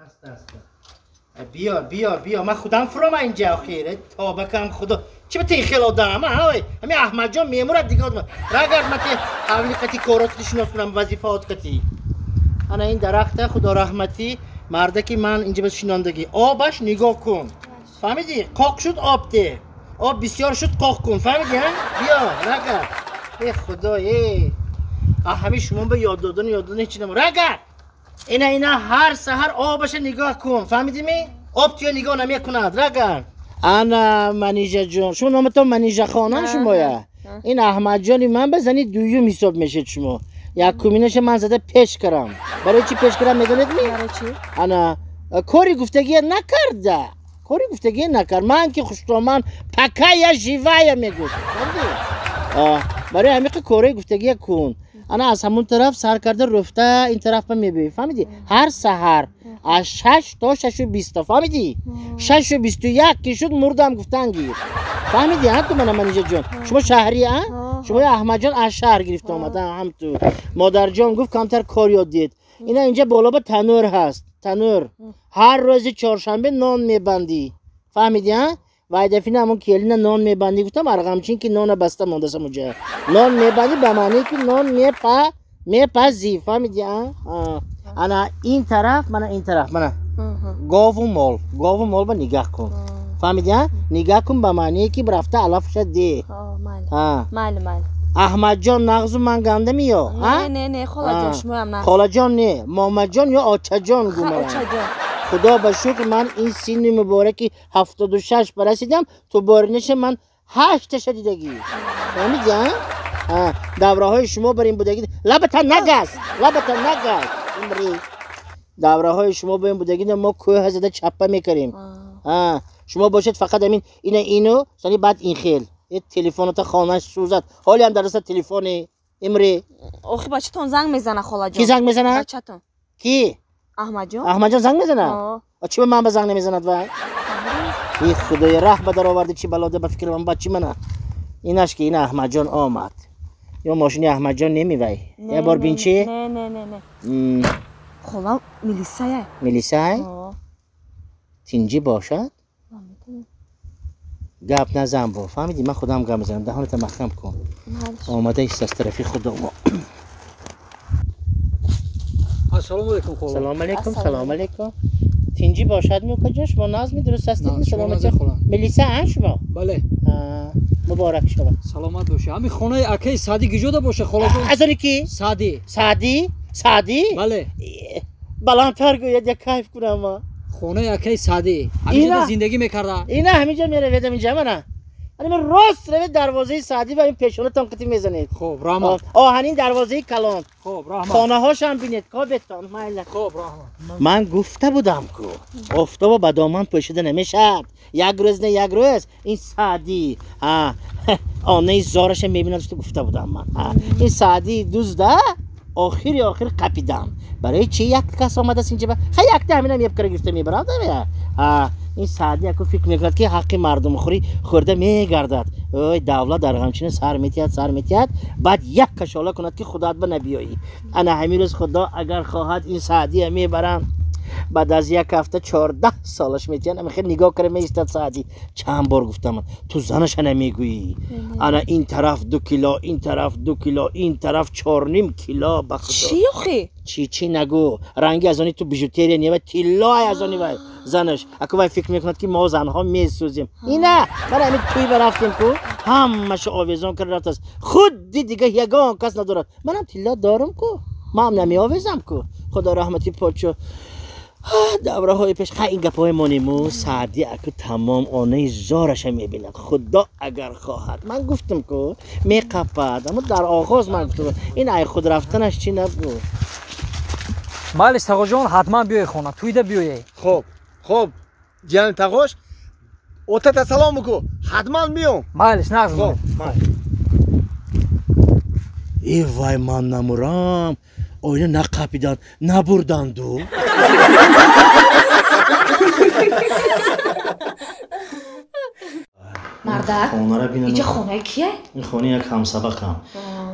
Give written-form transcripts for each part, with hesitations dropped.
Аста аста. Биё, биё, биё, ман худам фурома инҷа охир. Тобакам худо. Чӣ ба ти хел одам, а? Ой, ҳамин Аҳмадҷон мемурад дига одам. Рагард ман ти авли қати коротро шинос кунам, вазифаот қати. Ана ин дарахта худо раҳматӣ мардаки ман инҷа ба шинондагӣ. Обаш нигоҳ кун. Фаҳмидӣ? Қоқ шуд об де. Об бисёр шуд қоқ кун. Фаҳмидӣ, а? Биё, рагард. Э худо, э. А ҳамин шумо ба ёд додан, ёд додан ҳеч намо. Рагард! Ина ина ҳар саҳар обаша нигоҳ кун. Фаҳмидӣ-ми? Об туя нигоҳ намекунад. Рагард. Ана Манижаҷон, шумо номатон Манижахона шумоя? Ин Аҳмадҷони ман ба зани дуюм ҳисоб мешед шумо. Якуминаша ман зада пеш карам. Барои чӣ пеш карам медонед-ми? Барои чӣ? Ана кори гуфтагия накарда. Кори гуфтагия накард. Ман ки хуштоман пока я живая мегуфт. Фаҳмидӣ? Барои ҳамин кори гуфтагия кун. Ана аз ҳамон тараф сар карда руфта ин тараф ба мебиёӣ. Фаҳмидӣ? Ҳар саҳар аз 6 то 6:20. Фаҳмидӣ? 6:21 ки шуд мурдам гуфтан гир. Фаҳмидӣ, ҳа ту мана Манижаҷон? Шумо шаҳрӣ, а? Шумо Аҳмадҷон аз шаҳр гирифта омад, ҳам ту. Модарҷон гуфт камтар кор ёд дид. Ина инҷа боло ба танӯр ҳаст. Танӯр. Ҳар рӯзи чоршанбе нон мебандӣ. Фаҳмидӣ, а? Вай дафина ҳамон келина нон мебандӣ гуфтам, арғамчин ки нона баста мондаса муҷа. Нон мебандӣ ба маъние ки нон мепазӣ. Фаҳмидӣ, а? Ана ин тараф, мана ин тараф, мана. Гову мол. Гову мол ба нигаҳ кун. Фаҳмидӣ, а? Нигаҳ кун ба маъние ки рафта алафша де. Майли, майли. Аҳмадҷон нағзу ман гандами ё? Не, не, не, холаҷон, шумоям нағз. Холаҷон не, момаҷон ё очаҷон гумонам. Очаҷон. Худо ба шукр ман ин синни мубораки 76 барасидам, ту боринаша ман 8-таша дидагӣ. Фаҳмидӣ, а? Давраҳои шумо бар ин будагӣ. Лабата нагаз, лабата нагаз. Имри. Давраҳои шумо бар ин будагӣ мо кӯҳ зада чаппа мекардем. Шумо бошед фақат ҳамин ина ину, сани баъд ин хел. Телефоната хонаш сӯзад. Ҳолиам дар даста телефони. Имри. Охи бачатон занг мезана холаҷон. Ки занг мезана? Бачатон. Ки? Аҳмадҷон. Аҳмадҷон занг мезана? О. Чӣ ба ман ба занг намезанад вай? И худои раҳ ба дароварди чӣ балода ба фикри ман бачи мана. Инаш ки ина Аҳмадҷон омад. Ё мошини Аҳмадҷон немивай? Я бор бин чӣ? Не, не, не, не. Хола милисая. Милисай? Тинҷӣ бошад? Гап назан бо. Фаҳмидӣ? Ман худам гап мезанам. Даҳоната маҳкам кун. Омада ист аз тарафи худо. Ассалому алайкум хола. Салом алайкум, салом алайкум. Тинҷӣ бошад мукаҷон, шумо назми дуруст ҳастед? Саломатӣ хола. Милиса а шумо? Бале. Муборак шавад. Саломат бошед. Ҳамин хонаи акаи Саъдӣ киҷода бошад холаҷон? Аз они ки? Саъдӣ. Саъдӣ? Саъдӣ? Бале. Баландтар гӯяд, як кайф кунам ма. Хонаи акаи Саъдӣ. Ҳаминҷо зиндагӣ мекарда? Ина ҳаминҷо меравед, ҳаминҷа мана. Ана рост равед дарвозаи Саъдӣ ва ин пешонатон қити мезанед. Хоб, раҳмат. Оҳанин дарвозаи калон. Хоб, раҳмат. Хонаҳошам бинед, кобетон, майла. Хоб, раҳмат. Ман гуфта будам ку, офтобо ба доман пӯшида намешавад. Як рӯз не як рӯз ин Саъдӣ, онаи зораша мебинад, гуфта будам ман. Ин Саъдӣ дузда охири охир қапидам. Барои чи як кас омадааст инҷа? Ха якта ҳаминам епкара гирифта мебарад. Ин Саъдӣ яку фикр мекунад ки ҳаққи мардумхӯрӣ хӯрда мегардад. Ой, давлат дар ғамчина сар метиҳад, сар метиҳад, баъд як кашола кунад ки худоат ба набиёӣ. Ана ҳамин рӯз худо агар хоҳад ин Саъдия мебаранд. Баъд аз як ҳафта 14 солаш метиҳанд. Ама хел нигоҳ кара меистад Саъдӣ. Чанд бор гуфтам, ту занаша намегӯӣ. Ана ин тараф 2 кило, ин тараф 2 кило, ин тараф 4.5 кило. Ба худо. Чӣ охи? Чӣ чӣ нагӯ. Ранги аз они ту бижутерия нева, тиллои аз они вай занаш. Аку вай фикр мекунад ки мо занҳо месӯзем. Ина, мана ҳамин тӯй ба рафтем ку, ҳамаша овезон карда рафтааст. Худди дига ягон кас надорад. Манам тилло дорам ку, ман намеовезам ку. Худо раҳмати подшо. Давраҳои пеш ха ин гапҳои монему Саъдӣ аку тамом онаи зораша мебинад. Худо агар хоҳад. Ман гуфтам ку меқапад, аммо дар оғоз ман гуфтам ин ай худ рафтанаш чӣ набуд. Майлиш тағоҷон, ҳатман биёй хона, тӯйда биёе. Хоб, хоб, ҷияни тағош, отата салом бикун, ҳатман биём. Майлиш, нағз. Хоб, майли. Э вай, ман намурам. Оина нақапидан, набурданду. Мардак, инҷа хонаи кия? Ин хона як ҳамсабақам.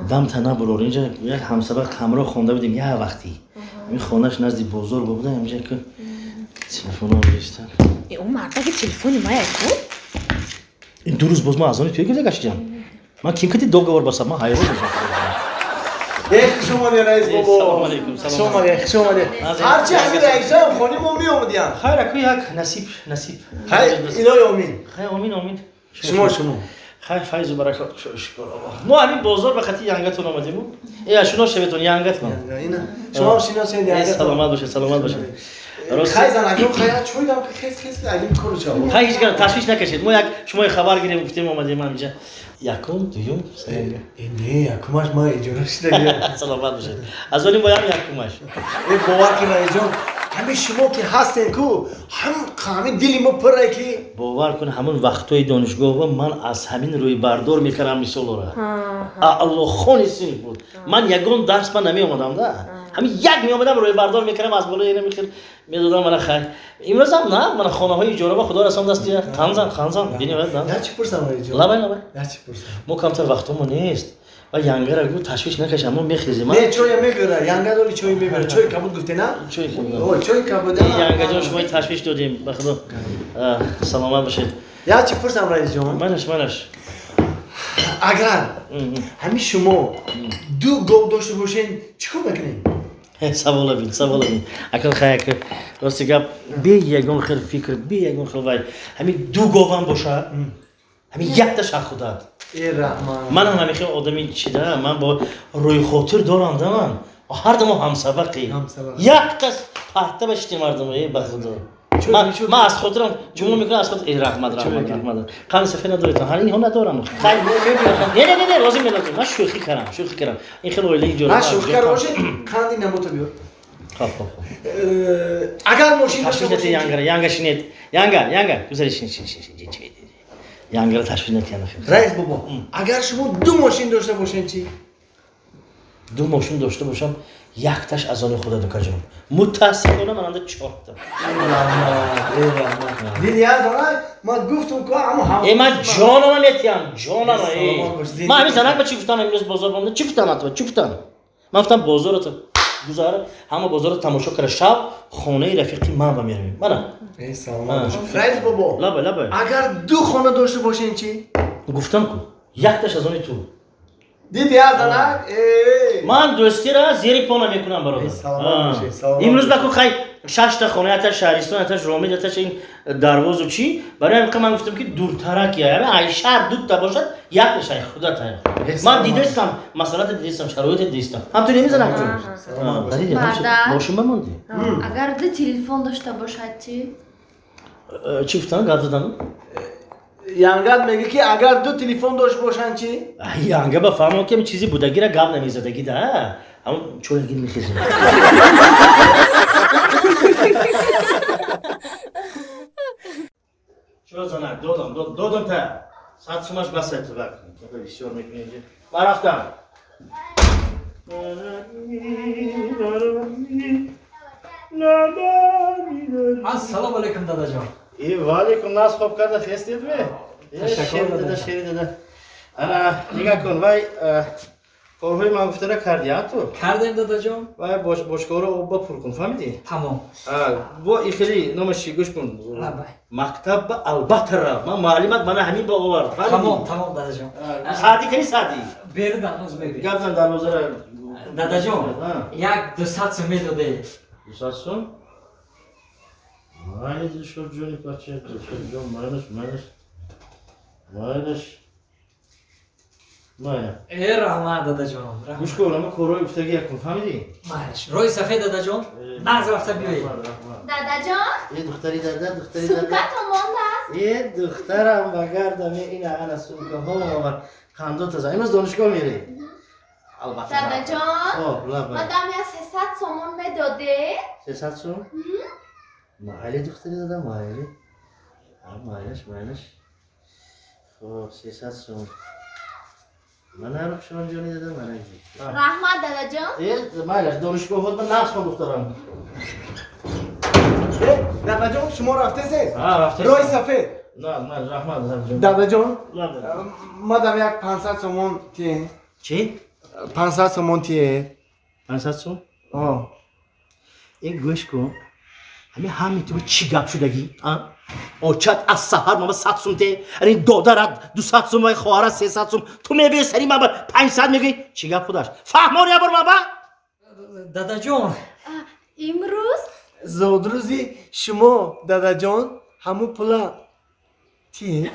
Дамта набурор, инҷа як ҳамсабақ ҳамроҳ хонда будем як вақти. Ин хонаш назди бозор буда, инҷа ки Телефонам гирифтан. Э, о мардаги телефони мая ку? Ин ду рӯз боз ман аз они туя гирифта гаштиям. Ман ким кати договор басам, ман ҳайрон мешам. Э, хуш омадед, раис бобо. Салом алейкум, Хуш омадед, хуш омадед. Ҳарчи ҳамин раисам хони мо меомадиям. Хайр, аку як насиб, насиб. Хайр, илоҳи омин. Хайр, омин, омин. Шумо, шумо. Хайр, файзу баракот, шукр Аллоҳ. Мо ҳамин бозор ба хати янгатон омадему. Э, шинос шаветон, янгатон. Шумо шиносед янгатон. Саломат бошед, саломат бошед. Хай занакон, хай чой дам ки хес хес агим кору чаво. Хай ҳеҷ гап ташвиш накашед. Мо як шумои хабар гирем гуфтем омадем ҳаминҷа. Якум, дуюм, сеюм. Э, не, якумаш ма иҷора шидагиям. Саломат бошед. Аз они боям якумаш. Э, бовар кун раисҷон, ҳамин шумо ки ҳастен ку, ҳамин дили мо пурре ки. Бовар кун, ҳамон вақтҳои донишгоҳ ман аз ҳамин рӯйбардор мекардам мисолора. Аълохони синф буд. Ман ягон дарс ман намеомадам да. Ҳамин як меомадам рӯйбардор мекардам аз болои ина мехел медодам мана хай. Имрӯзам на, мана хонаҳои иҷора худо расондаст дастия. Қанзан, қанзан. Бинед, на. Я чӣ пурсам раисҷон? Лабай, лабай. Я чӣ пурсам? Мо камтар вақтҳомо нест. Ва янгара гу ташвиш накашам, мо мехезем. Не, чой мебара, янга дори чой мебара. Чой кабуд гуфте на? Чой кабуд. О, чой кабуд. Янга ҷон, шумо ташвиш додем, ба худо. Саломат бошед. Я чӣ пурсам раисҷон? Манаш, манаш. Агар ҳамин шумо ду гов дошта бошед, чӣ кор мекунед? Савола бин, савола бин. Акн хай, акн рости гап, бе ягон хел фикр, бе ягон хел вай. Ҳамин ду говам бошад, ҳамин якта шах худат. Э, раҳмат. Ман ҳам ҳамин хел одами чида, ман бо рӯйхотир дорам да ман. Ҳар дамо ҳамсабақи. Якта парта ба шити мардум, э, ба худо. Ман аз хотирам ҷумла мекунам аз хотир. Э, раҳмат, раҳмат, раҳмат. Қанд сафед надоред? Ҳар инҳо надорам. Хай, не, не, не, не, лозим не, лозим. Ман шӯхӣ кардам, шӯхӣ кардам. Ин хел оилаи иҷора. Ҳа, шӯхӣ карда бошед, қанди набота биёр. Хоб, хоб, хоб. Агар мошин дошта бошед, янгара, янга шинед. Янга, янга, гузари шин, шин, шин, шин. Янгара ташвиш накарда. Раис бобо, агар шумо ду мошин дошта бошед чӣ? Ду мошин дошта бошам, якташ аз они худа дукаҷон. Мутаассифона ман анда чорта. Диди аз она ман гуфтум ку ҳамон ҳам. Э, ман ҷонама метиҳам, ҷонама. Ман ҳамин занак ба чӣ гуфтам имрӯз бозор бомда? Чӣ гуфтам атва? Чӣ гуфтам? Ман гуфтам бозората гузар, ҳама бозорро тамошо кара, шаб хонаи рафиқи ман ба меравем. Мана. Э, саломат бош. Раис бобо. Лабай, лабай. Агар ду хона дошта бошед чӣ? Гуфтам ку, якташ аз они ту. Диди аз занак? Э, ман дӯстира зери по намекунам бародар. Саломат бошед, саломат. Имрӯз ба ку хай шашта хона, яташ шаҳристон, яташ Ромид, яташ ин дарвозу чӣ? Барои ҳамин ман гуфтам ки дуртарак я, ай шаҳр дута бошад, якташ ай худат ай. Ман дидастам, масъалата дидастам, шароита дидастам. Ҳам ту намезанам ҷон. Мошин ба монди. Агар ду телефон дошта бошад чӣ? Чӣ гуфтам, гап задан? Янгат меги ки агар ду телефон дошта бошанд чӣ? Янга ба фаҳмон ки чизи будагира гап намезадаги да. Ҳамон чойгир мехезем. Чо занак, додам, додам та. 100 сумаш басай ту бак. Бисёр мекунӣ инҷа. Ман рафтам. Ассалому алайкум дадаҷон. Э, ва алайкум, нас хоб карда хестед ме? Шери дада, шери дада. Ана, нигаҳ кун, вай корҳои ман гуфтара кардӣ, а ту? Кардем дадаҷон. Вай бошгоҳро обба пур кун, фаҳмидӣ? Тамом. Бо ихели номаш чӣ, гӯш кун. Лабай. Мактаб ба албатта рав. Ман муаллимат мана ҳамин ба овард, фаҳмидӣ? Тамом, тамом дадаҷон. Саъдӣ кани саъдӣ? Бердам, ҳоз мебинам. Гап зан дарвозара. Дадаҷон, як 200 сум медодед. 200 сум? Майли Дилшод ҷони бача, Дилшод ҷон, майлаш, майлаш. Майлаш. Майла. Э, раҳмат дадаҷон. Гӯш кун, ама корҳои гуфтагӣ якун, фаҳмидӣ? Майлаш. Роҳи сафед дадаҷон, нағз рафта биёед. Дадаҷон? Э, духтари дада, духтари дада. Сумкатон мондааст? Э, духтарам ба гардам, ина ана сумкаҳо овард. Қандо таза. Имрӯз донишгоҳ мерӣ? Албатта. Дадаҷон? Хоб, лабай. Мадам я 300 сомон медодед? 300 сом? Майли, духтари дада, майли. Майлаш, майлаш. Хоб, 300 сом. Мана Рухшон ҷони дада, мана. Раҳмат дадаҷон. Э, майлаш, донишгоҳ ба нақс кун духтарам. Э, дадаҷон, шумо рафтесед? Ҳа, рафтесем. Роҳи сафед. На, на, раҳмат дадаҷон. Дадаҷон, мадам як 500 сомон тиен. Чӣ? 500 сомон тиен. 500 сом? О. Э, гӯш кун. Ҳамин ҳамин ту чӣ гап шудагӣ? Очат аз саҳар мама 100 сум те, ани додарат 200 сум вай хоҳарат 300 сум, ту мебиёи сари мама 500 мегӯӣ, чӣ гап худаш? Фаҳмон я бор мама? Дадаҷон. Имрӯз зодрӯзи шумо, дадаҷон, ҳамун пула ти.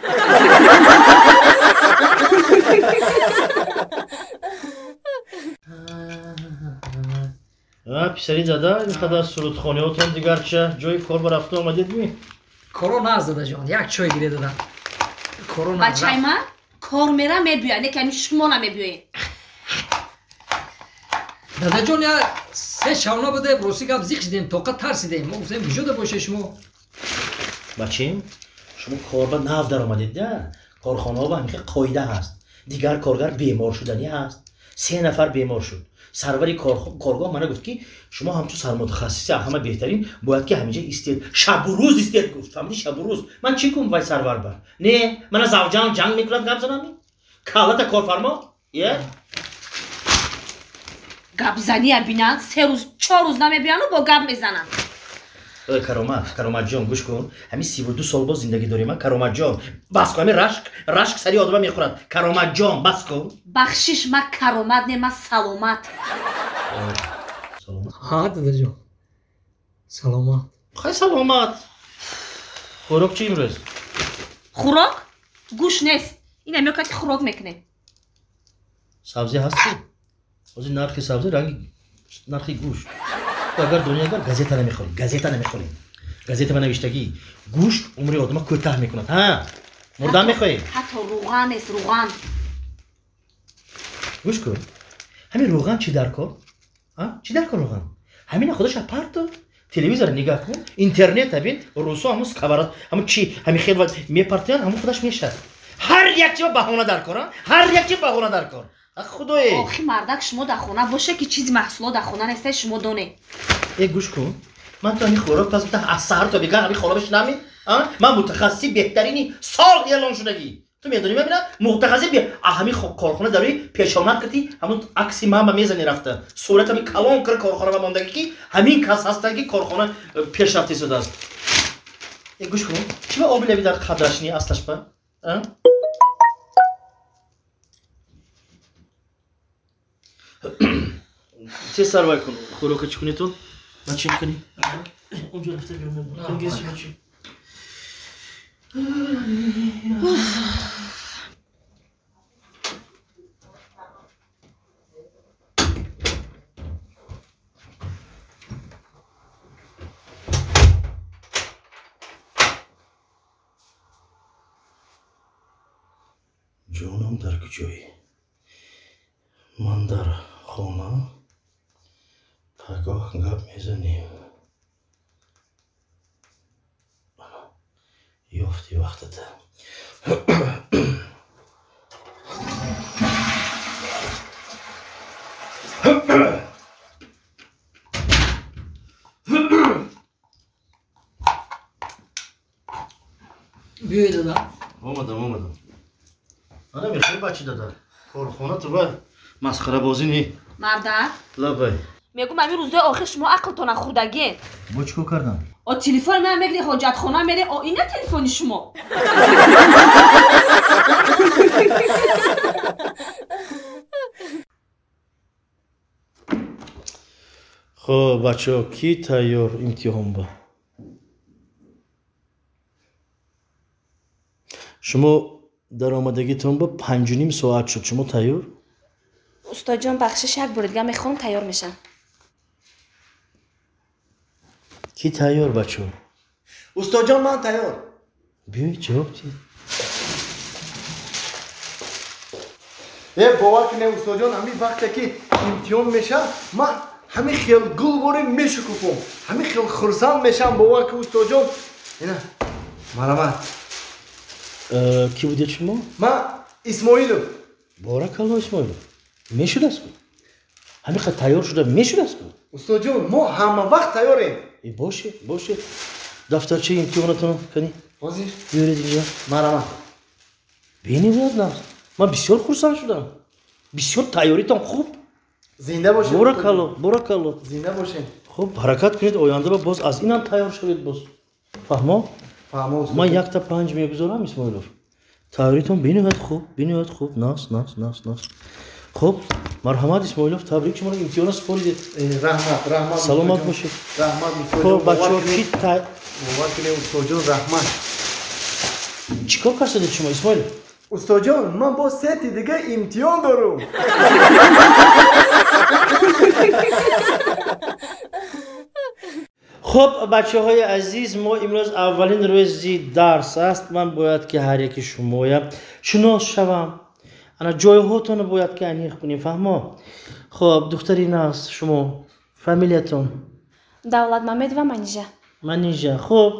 Писари дада, ин қадар сурудхониҳотон дигарча ҷои кор ба рафта омадед ми? Коро наз, дадаҷон, як чой гире дада. Коро наз. Бачаи ман кор мера мебиёяд, не ки ҳамин шумо намебиёед. Дадаҷон, я се шавна будем, рости гап зиқ шидем, тоқат тарсидем. Мо гуфтем куҷода бошед шумо? Бачим, шумо кор ба нав даромадед, да? Корхонаҳо ба ҳамин қоида ҳаст. Дигар коргар бемор шуданӣ ҳаст. 3 нафар бемор шуд. Сарвари коргоҳ мана гуфт ки шумо ҳамчун сармутахассиси ҳама беҳтарин бояд ки ҳаминҷа истед, шабу рӯз истед гуфт. Фаҳмидӣ, шабу рӯз. Ман чӣ кун вай сарвар ба? Не, мана завҷаам ҷанг мекунад, гап занам? Калата корфармо? Е? Гапзания бинанд, 3 рӯз, 4 рӯз намебиянду бо гап мезананд. Ой, Каромат, Кароматҷон, гӯш кун. Ҳамин 32 сол боз зиндагӣ дорем, а? Кароматҷон, бас кун, ҳамин рашк сари одама мехӯрад. Кароматҷон, бас кун. Бахшиш, ма Каромат не, ма Саломат. Саломат? Ҳа, дадаҷон. Саломат. Хай саломат. Хӯрок чӣ имрӯз? Хӯрок? Гӯш нест. Ина мекунад ки хӯрок мекунем. Сабзӣ ҳаст? Ҳозир нархи сабзӣ ранги нархи гӯшт. Агар донӣ, агар газета намехонӣ, газета намехонӣ. Газета ба навиштагӣ гӯшт умри одама кӯтаҳ мекунад. Ҳа, мурдан мехоҳӣ? Ҳатто рӯған нест, рӯған. Гӯш кун. Ҳамин рӯған чӣ дар кор? А? Чӣ дар кор рӯған? Ҳамина худаш апарто. Телевизор нигоҳ кун, интернет бин, русо ҳамун сковород, ҳамун чӣ, ҳамин хел мепартоянд, ҳамун худаш мешавад. Ҳар як чиз баҳона дар кор, ҳар як чиз баҳона дар кор. Худое. Охи мардак, шумо дар хона боше ки чизи маҳсулот дар хона неста, шумо донед. Э, гӯш кун. Ман то ҳамин хӯрок пас гуфтам аз саҳар то бегоҳ ҳамин хона бишинам? Ман мутахассиси беҳтарини сол эълон шудагӣ. Ту медонӣ, мебина мутахассис ҳамин корхона дар рӯи пешонат кардӣ, ҳамун акси ман ба мезани рафта. Сурат ҳамин калон кар корхона ба мондагӣ ки ҳамин кас ҳастанд ки корхона пешрафта истодааст. Э, гӯш кун. Чӣ ба оби лаби дар қадраш не аслаш ба? Тез сарвай кун, хӯрока чӣ кунед тун? Ман чӣ мекунӣ? Онҷо рафта биём. Чӣ? Ҷонам дар куҷоӣ? Ман дар хона, пагоҳ гап мезанем. Ёфти вақтата. Биёй, дада. Омадам, омадам. Ана мехоҳӣ бачи дада? Корхона ту ба масхарабозӣ не. Мардак? Лабай. Мегӯм ҳамин рӯзои охир шумо ақлтона хӯрдагиед. Бо чӣ кор кардам? О телефони ман мегири, ҳоҷатхона мере, о ина телефони шумо. Хоб, бачаҳо, кӣ тайёр имтиҳон ба? Шумо даромадагитон ба 5:30 соат шуд. Шумо тайёр? Устодҷон, бахшиш, як бори дига мехонам, тайёр мешам. Кӣ тайёр, бачаҳо? Устодҷон, ман тайёр. Биёед, ҷавоб диҳед. Э, бовар кунед, устодҷон, ҳамин вақте ки имтиҳон мешавад, ман ҳамин хел гулворӣ мешукуфам, ҳамин хел хурсанд мешавам, бовар ки устодҷон. Ина, марҳамат. Кӣ будед шумо? Ман Исмоилов. Боракалло, Исмоилов. Мешудастку? Ҳамин қадр тайёр шуда мешудастку? Устодҷон, мо ҳама вақт тайёрем. Бошед, бошед. Дафтарчаи имтиҳонатон кани? Ҳозир. Биёред инҷо. Марҳамат. Бениҳоят нағз. Ман бисёр хурсанд шудам. Бисёр тайёритон хуб. Зинда бошед. Боракалло, боракалло. Зинда бошед. Хуб, ҳаракат кунед, оянда боз аз инам тайёр шавед боз. Фаҳмо? Фаҳмо. Ман 1 та 5 мегузорам, Исмоилов. Тайёритон бениҳоят хуб, бениҳоят хуб. Нас, нас, нас, нас. Хуб, марҳамат, Исмоилов, табрик, шуморо имтиҳонро супоридед. Раҳмат, раҳмат. Саломат бошед. Раҳмат. Хуб, бачаҳо, ки бовар кунед, устоҷон, раҳмат. Чӣ кор кардед шумо, Исмоилов? Устоҷон, ман боз сети дига имтиҳон дорум. Хуб, бачаҳои азиз, мо имрӯз аввалин рӯзи дарс аст. Ман бояд ки ҳар яки шумоя шинос шавам. Ана ҷойҳотонро бояд ки аниқ кунем, фаҳмо? Хуб, духтари нағз, шумо фамилиятон? Давлат Мамедова Манижа. Манижа. Хуб,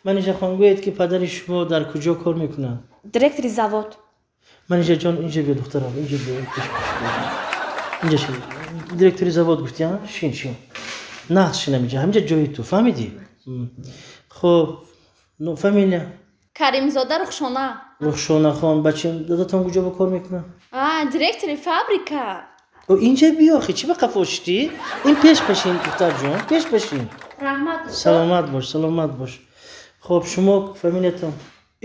Манижа хон, гӯед ки падари шумо дар куҷо кор мекунад? Директори завод. Манижаҷон, инҷа биё, духтарам, инҷа биё, инҷа шин. Директори завод гуфти, а? Шин, шин. Нағз шинам инҷа, ҳаминҷа ҷои ту, фаҳмидӣ? Хуб, фамилия? Каримзода Рухшона. Рухшона хон, бача, дадатон куҷо ба кор мекунад? Директори фабрика. О, инҷа биё, охи, чӣ ба қафо шидӣ? Ин пеш пашин, духтарҷон, пеш пашин. Раҳмат. Саломат бош, саломат бош. Хуб, шумо фамилиятон?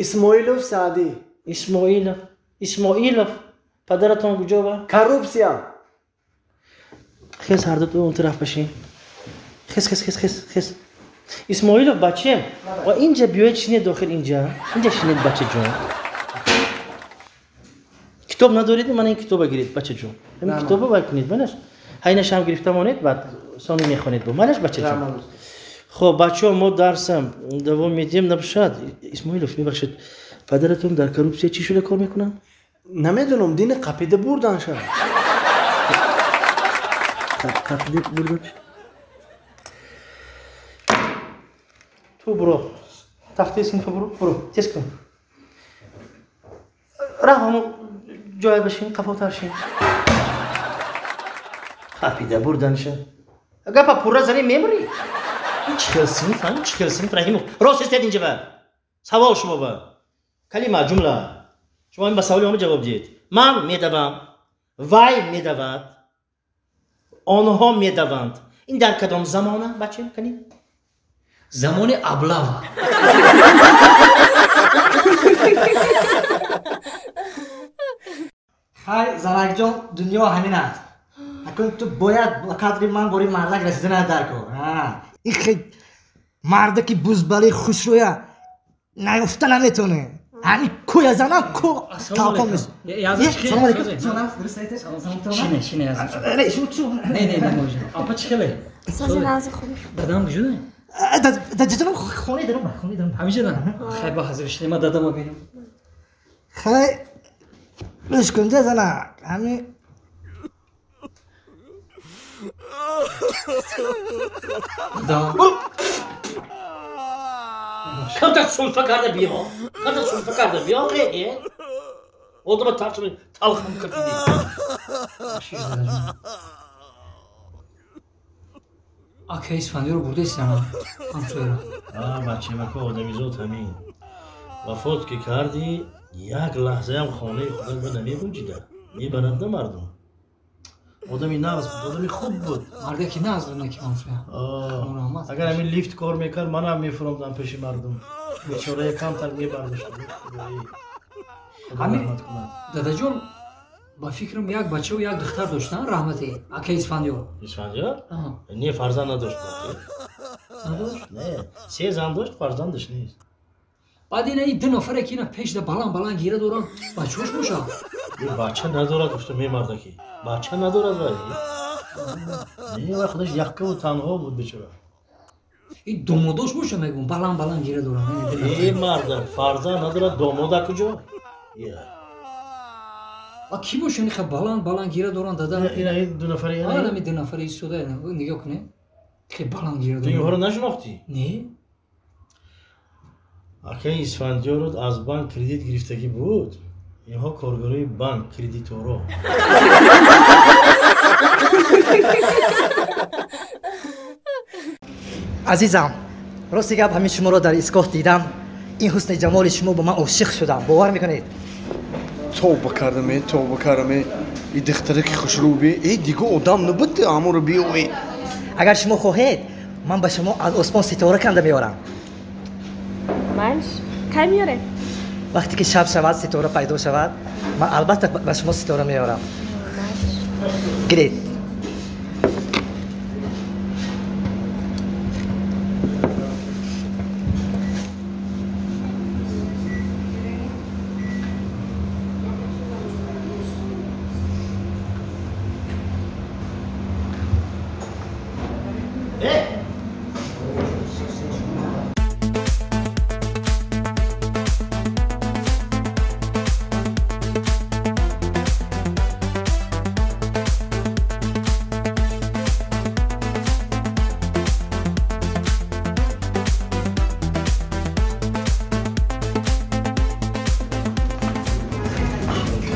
Исмоилов Саъдӣ. Исмоилов. Исмоилов, падаратон куҷо ба? Коррупсия. Хез, ҳардуто он тараф башин. Хез, хез, хез, хез, хез. Исмоилов, бача, ва инҷа биёед, шинед дохил инҷа. Инҷа шинед, бачаҷон. Китоб надоред? Мана ин китоба гиред, бачаҷон. Ҳамин китоба вай кунед, манаш. Ҳайнашам гирифта монед, баъд сони мехонед бо. Манаш, бачаҷон. Хоб, бачаҳо, мо дарсам давом медиҳем, набошад. Исмоилов, мебахшед, падаратон дар коррупсия чӣ шуда кор мекунанд? Намедонам, дини қапида бурдан шад. Қапида бурдан. Ту буро. Тахтаи синфа буро, буро, тез кун. Раф ҳамон ҷоя башин, қафотар шин. Қапида бурданша. Гапа пурра зани мемурӣ. Ин чӣ хел синф, чӣ хел синф, Раҳимов? Рост истед инҷа ба. Савол шумо ба. Калима, ҷумла. Шумо ба саволи омад ҷавоб диҳед. Ман медавам, вай медавад, онҳо медаванд. Ин дар кадом замона, бача, кани? Замони аблава. Хай, занакҷон, дунё ҳамин аст. Акун ту бояд ба қадри ман бори мардак расиданат дар кор. Ин хел мардаки бузбалии хушрӯя наёфта наметавонӣ. Ҳамин кӯя занам ку талқон меш. Салом алейкум. Шине, шине. Не, не, не, можем. Апа чӣ хеле? Сози нағзи хуб. Дадам куҷо? Дадаҷонам хонаи даром, хонаи даром. Ҳаминҷа дан? Хай, ба ҳазир шине, ман дадама бинам. Хай, гӯш кун, зана, ҳамин Камтар сулфа карда биё. Камтар сулфа карда биё. Одама тарчуни талхам кафиди. Ака Исфандиёро бурдесиама ҳамсояро. А, бачамако, одамизод ҳамин. Вафот ки кардӣ, як лаҳзаям хонаи худат ба намегунҷида. Мебаранд на мардум. Одами нағз буд, одами хуб буд. Мардаки нағз буд, наки ҳамсоя. Агар ҳамин лифт кор мекард, манам мефуромдам пеши мардум. Бечорая камтар мебардошт. Ҳамин дадаҷон, ба фикрам, як бачаву як духтар доштан, раҳмати ака Исфандиёр. Исфандиёр? Не, фарзанд надошт. Надошт? Не, се зан дошт, фарзандаш нест. Баъд ина ин ду нафаре ки ина пешда баланд баланд гира доранд, бачаҳош бошад? Бача надорад, гуфта мемардаки. Бача надорад вай. Не, вай худаш яккаву танҳо буд бечора. Ин домодош боша, мегӯм, баланд баланд гира доранд. Э, марда, фарзанд надорад, домода куҷо? А ки боша иниха баланд баланд гира доранд, дада? Ина ин ду нафари? Ами ду нафари истода, нигоҳ кунед. Хе баланд гира Ту доранд. инҳоро нашинохтӣ? Не. Акаи Исфандиёро аз банк кредит гирифтагӣ буд. Инҳо коргарои банк, кредиторо. Азизам, рости гап, ҳамин шуморо дар истгоҳ дидам, ин ҳусни ҷамоли шумо ба ман ошиқ шудам, бовар мекунед? Тавба кардаме, тавба кардаме. И духтараки хушрӯ би, э, дига одам набуд, ҳамонро биёве. Агар шумо хоҳед, Ман ба шумо аз осмон ситора канда меорам. Манш кай меорем? Вақте ки шаб шавад, ситора пайдо шавад, ман албатта ба шумо ситора меорам. Гиред.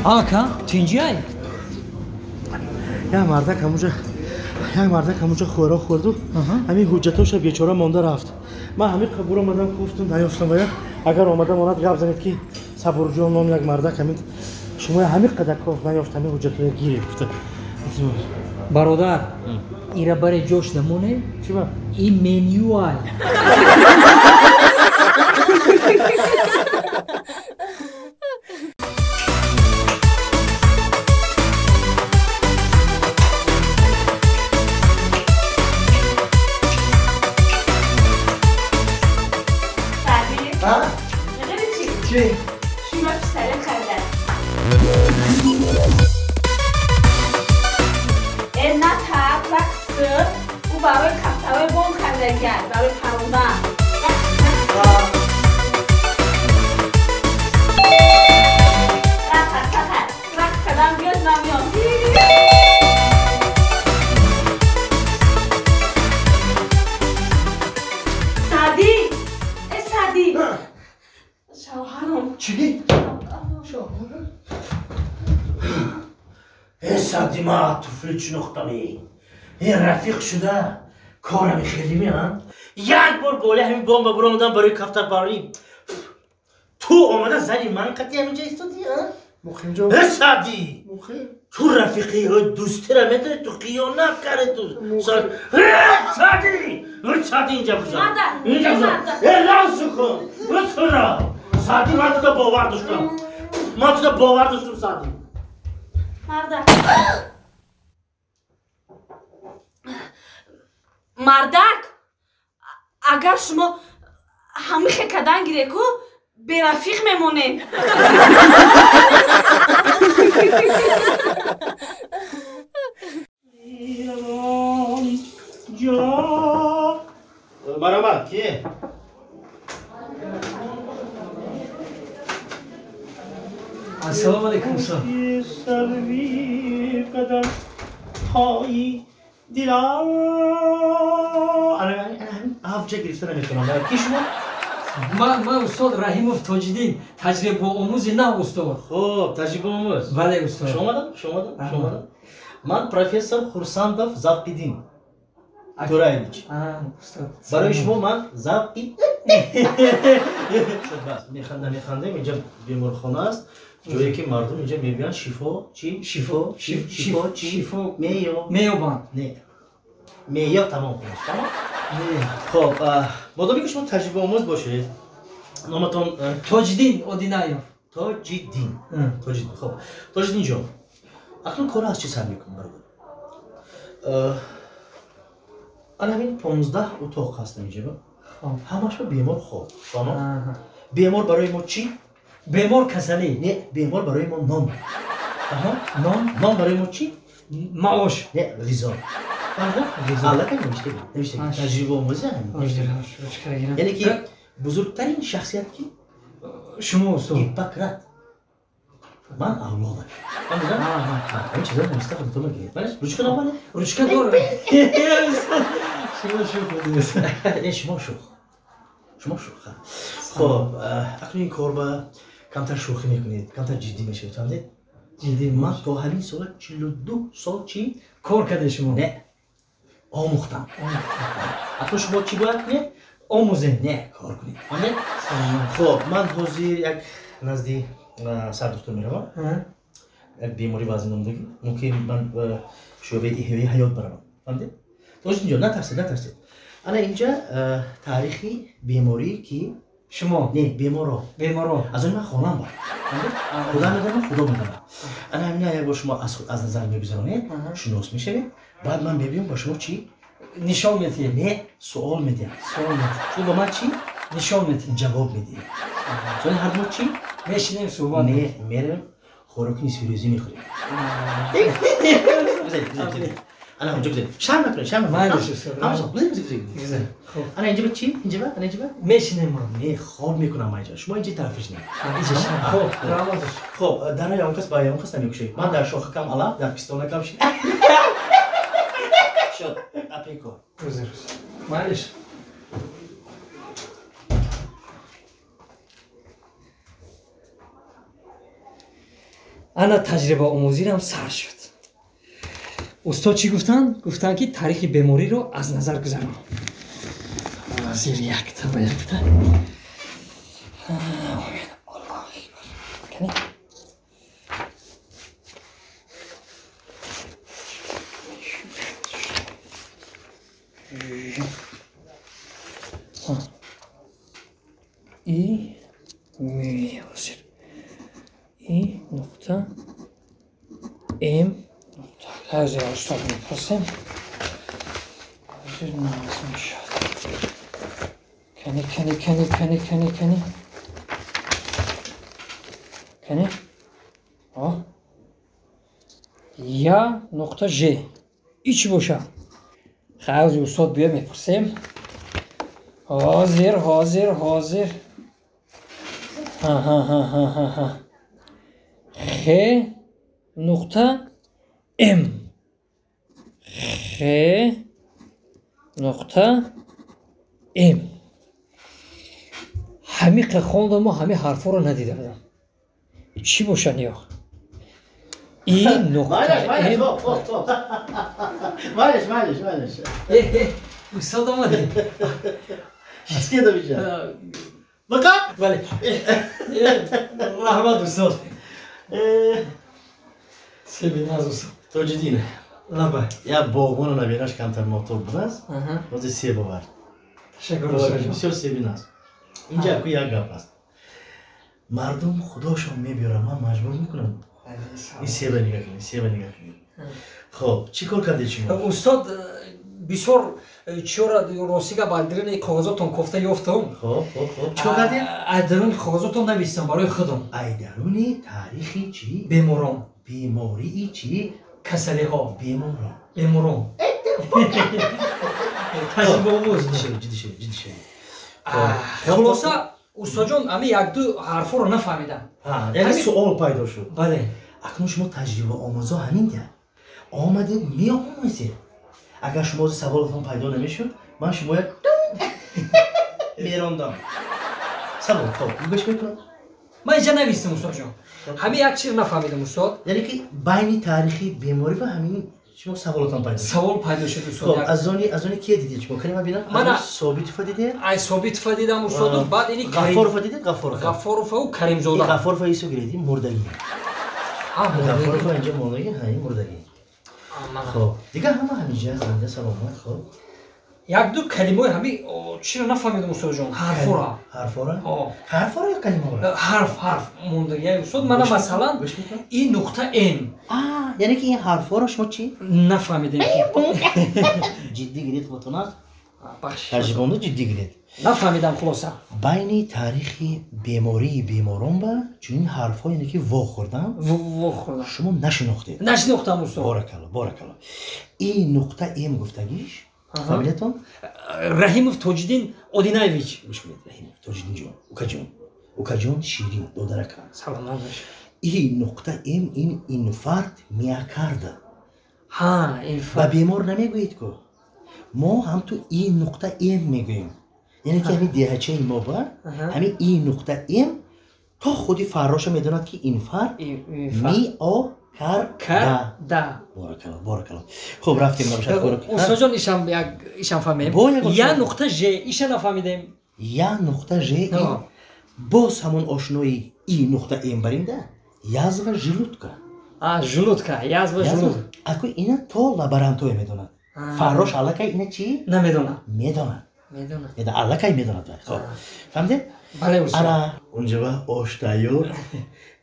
Ака, тинҷиай? Як мардак ҳамуҷа хӯрок хӯрду, ҳамин ҳуҷҷатоша бечора монда рафт. Ман ҳамин қабур омадам, гуфтум, наёфтам. Вая агар омада монад, гап занед, ки Сабурҷон ном як мардак ҳамин шумо ҳамин қадар коф наёфт, ҳамин ҳуҷҷатоя гирифт гуфта. Бародар, ира баре ҷош намоне? Чиба? Ин менюай. Чӣ? Шумо пистолет харидад. Э, натарс, рақс кун. Ӯ барои кафтаҳои бом харидагиад, барои паронда. Натарс, натарс. Рақс кардан биёд, ман меом. Саъдӣ! Э, Саъдӣ! Шавҳарам. Чӣ? Э, Саъди, ма туфли чинохтами. Э, рафиқ шуда корами хелими, а? Як бор боле ҳамин бомба буромадам барои кафтарпарварӣ. Ту омада зани ман қати ҳаминҷа истодӣ, а? Муқимҷон. Э, Саъди! Муқим. Ту рафиқи дӯстира медонӣ, ту қиёнат карди ту. Э, Саъди! Э, Саъди, инҷа бузан. Марда, Инҷа бузан. марда. Э, расу кун. Э, тура. Саъди, ман туро бовар доштам. Ман туро бовар доштам, Саъди. Мардак. Мардак, агар шумо ҳамихе кадан гиреку, берафиқ мемонем. Марҳамат, кие? Ассалому алайкум, устод. Сарви қадамҳои дилам. Ана ҳамин авҷа гирифта наметавонам. Ки шумо? Ман устод Раҳимов Тоҷиддин, таҷрибаомӯзи нав, устод. Хуб, таҷрибаомӯз. Бале, устод. Хуш омадам, хуш омадам, хуш омадам. Ман профессор Хурсандов Завқиддин Тураевич. Устод. Барои шумо ман завқи бас механда, механдем. Инҷа беморхона аст, ҷое ки мардум инҷа мебиёянд, шифо чӣ, шифо, шифо чӣ? Шифо меё меёбанд. Не, меё, тамом, худаш тамом. Хоб, модоме ки шумо таҷрибаомӯз бошед, номатон? Тоҷиддин Одинаев. Тоҷиддин, Тоҷиддин. Хоб, Тоҷиддин ҷон, акнун корро аз чӣ сар мекунем, бародар? Ана ҳамин 15 утоқ ҳастам инҷа, ҳамаш ба бемор хоб. Фаҳмо? Бемор барои мо чӣ? Бемор касалӣ. Не, бемор барои мо нон. Фаҳмо? Нон. Нон барои мо чӣ? Маош. Не, ғизо. Фаҳмо? Аллакай навиштагӣ, навиштагӣ, таҷрибаомӯзӣ. Яъне ки бузургтарин шахсият ки? Шумо, устод. Гиппократ. Ман авлодаш. Ҳамин чизро нависта худатон мегиред. Ручка намонед? Ручка дорам. Шумо шӯх будед. Не, шумо шӯх, шумо шӯх. Хоб, акнун ин кор ба камтар шӯхӣ мекунед, камтар ҷиддӣ мешавед, фаҳмидед? Ҷиддӣ. Ман то ҳамин сола 42 сол чӣ? Кор карде шумо? Не, омӯхтам. Акнун шумо чӣ бояд кунед? Омӯзем. Не, кор кунед, фаҳмидед? Хоб, ман ҳозир як назди сардухтур меравам, як беморӣ вазни номдагӣ, мумкин ман шӯъбаи эҳёи ҳаёт баравам, фаҳмидед? Тоҷиддинҷон, натарсед, натарсед. Ана инҷа таърихи беморӣ ки шумо не беморо. Беморо. Аз он ман хонам бар. Худо медонад, худо медонад. Ана ҳамина як бор шумо аз назар мегузаронед, шинос мешавед. Баъд ман мебиём ба шумо чӣ? Нишон медиҳед. Не, суол медиҳам. Суол медиҳед. Шумо ба ман чӣ? Нишон медиҳед. Ҷавоб медиҳед. Сони ҳар ду чӣ? Мешинем суҳбат. Не, меравем хӯроки нисфирӯзӣ мехӯрем. Гузаред, гузаред. Ана онҷо гузаред. Шарм накунед, шарм накунед. Ҳамаша гузаред, гузаред, гузаред. Ана инҷа ба чӣ? Инҷа ба? Ана инҷа ба? Мешинем ман. Не, хоб мекунам ман инҷа. Шумо инҷа тарафиш не. Инҷа шарм. Хоб, раҳмат. Хоб, дар он кас ба он кас намекушед. Ман дар шохакам алаф, дар пистонакам ши. Шуд, апеко. Гузар. Майлиш. Ана таҷрибаомӯзирам сар шуд. Устод чӣ гуфтанд? Гуфтанд ки таърихи бемориро аз назар гузарон. Зир якта ба якта. Аллоҳ акбар. Кани? И меозир. И нуқта М нуқта. Ҳозир устод мепурсем. Ҳозир нағз мешавад. Кани, кани, кани, кани, кани, кани. Кани? О. Я нуқта Ж. И чӣ бошад? Ҳозир устод биё мепурсем. Ҳозир, ҳозир, ҳозир. Ҳа, ҳа, ҳа, ҳа, ҳа, ҳа. Х нуқта М. Х нуқта М. Ҳамиқа хондам мо ҳами ҳарфҳоро надида будам. Чӣ бошад ё? И нуқта М. Майлиш, майлиш, майлиш. Устод омадед. Шистедам инҷа. Бақа? Бале. Раҳмат устод. Себиназ устод. Тоҷиддин. Лаба. Як боғбону набираш камтар мотоб будааст. Ҳозир себ овард. Ташаккур устод. Бисёр себиназ. Инҷа аку як гап аст. Мардум худошон мебиёранд, ман маҷбур мекунам. Ин себа нигаҳ кунед, себа нигаҳ кунед. Хоб, чӣ кор кардед шумо? Устод, бисёр чиёра рости гап аз даруни коғазотон кофта ёфтам. Хоб, хоб, хоб. Чӣ кор кардед? Аз даруни коғазотон навистам барои худам. Ай даруни таърихи чӣ? Беморон. Бемории чӣ? Касалиҳо. Беморон. Беморон. Таҷрибаомӯз. Ҷиддӣ шавед, ҷиддӣ шавед. Хулоса, устодҷон, ҳами якду ҳарфҳоро нафаҳмидам. Яъне суол пайдо шуд. Бале. Акнун шумо таҷрибаомӯзо ҳамин дия. Омадед, меомӯзед. Агар шумо саволатон пайдо намешуд, ман шумоя мерондам. Савол, хоб, гӯш мекунам. Ман инҷа навистам, устодҷон. Ҳамин як чиз нафаҳмидам, устод. Яъне ки байни таърихи беморӣ ва ҳамин шумо саволатон пайдо шуд. Савол пайдо шуд, устод. Хоб, аз они кие дидед шумо? Кани ман бинам? Мана Собитова дидед? Ай Собитова дидам, устод, баъд ини Ғаффорова дидед? Ғаффорова. Ғаффорову Каримзода. Ғаффорова исо гиред, ин мурдагӣ. Ғаффорова инҷа мурдагӣ, ҳа, ин мурдагӣ. Хоб, дигар ҳама ҳаминҷа зинда саломат, хоб. Як-ду калимаи ҳами чиро нафаҳмидам, устодҷон, ҳарфора. Ҳарфора? Ҳарфора ё калимаҳоро? Ҳарф, ҳарф мондагӣ, устод. Мана масалан и нуқта М. Яъне ки ин ҳарфҳоро шумо чӣ? Нафаҳмидем. Ҷиддӣ гиред худтона. Таҷрибаомӯз ҷиддӣ гиред. Нафаҳмидам хулоса. Байни таърихи бемории беморон ба чунин ҳарфҳо, яъне ки вохӯрдан, вохӯрдан шумо нашинохтед. Нашинохтам, устод. Боракалло, боракалло. И нуқта М гуфтагиш фамилиятон? Раҳимов Тоҷиддин Одинаевич. Гӯш кунед, Раҳимов Тоҷиддинҷон, укаҷон, укаҷон Ширин, додаракам. Саломат бошед. И нуқта М ин инфаркт миокарда. Ҳа, инфаркт. Ба бемор намегӯед ку. Мо ҳам ту И нуқта М мегӯем. Яъне ки ҳамин деҳачаи мо ба ҳамин И нуқта М то худи фарроша медонад ки инфаркт миокарда. Боракалло, боракалло. Хуб, рафтем набошад хӯрок. Устодҷон, ишам як ишам фаҳмем. Я нуқта Ж, иша нафаҳмидем. Я нуқта Ж боз ҳамон ошнои И нуқта М баринда язва желудка. Желудка, язва желудка. Аку ина то лаборантое медонад. Фаррош аллакай ина чӣ? Намедонад. Медонад. Медонад. Аллакай медонад. Хоб. Фаҳмидед? Бале, устод. Ана унҷа ош тайёр.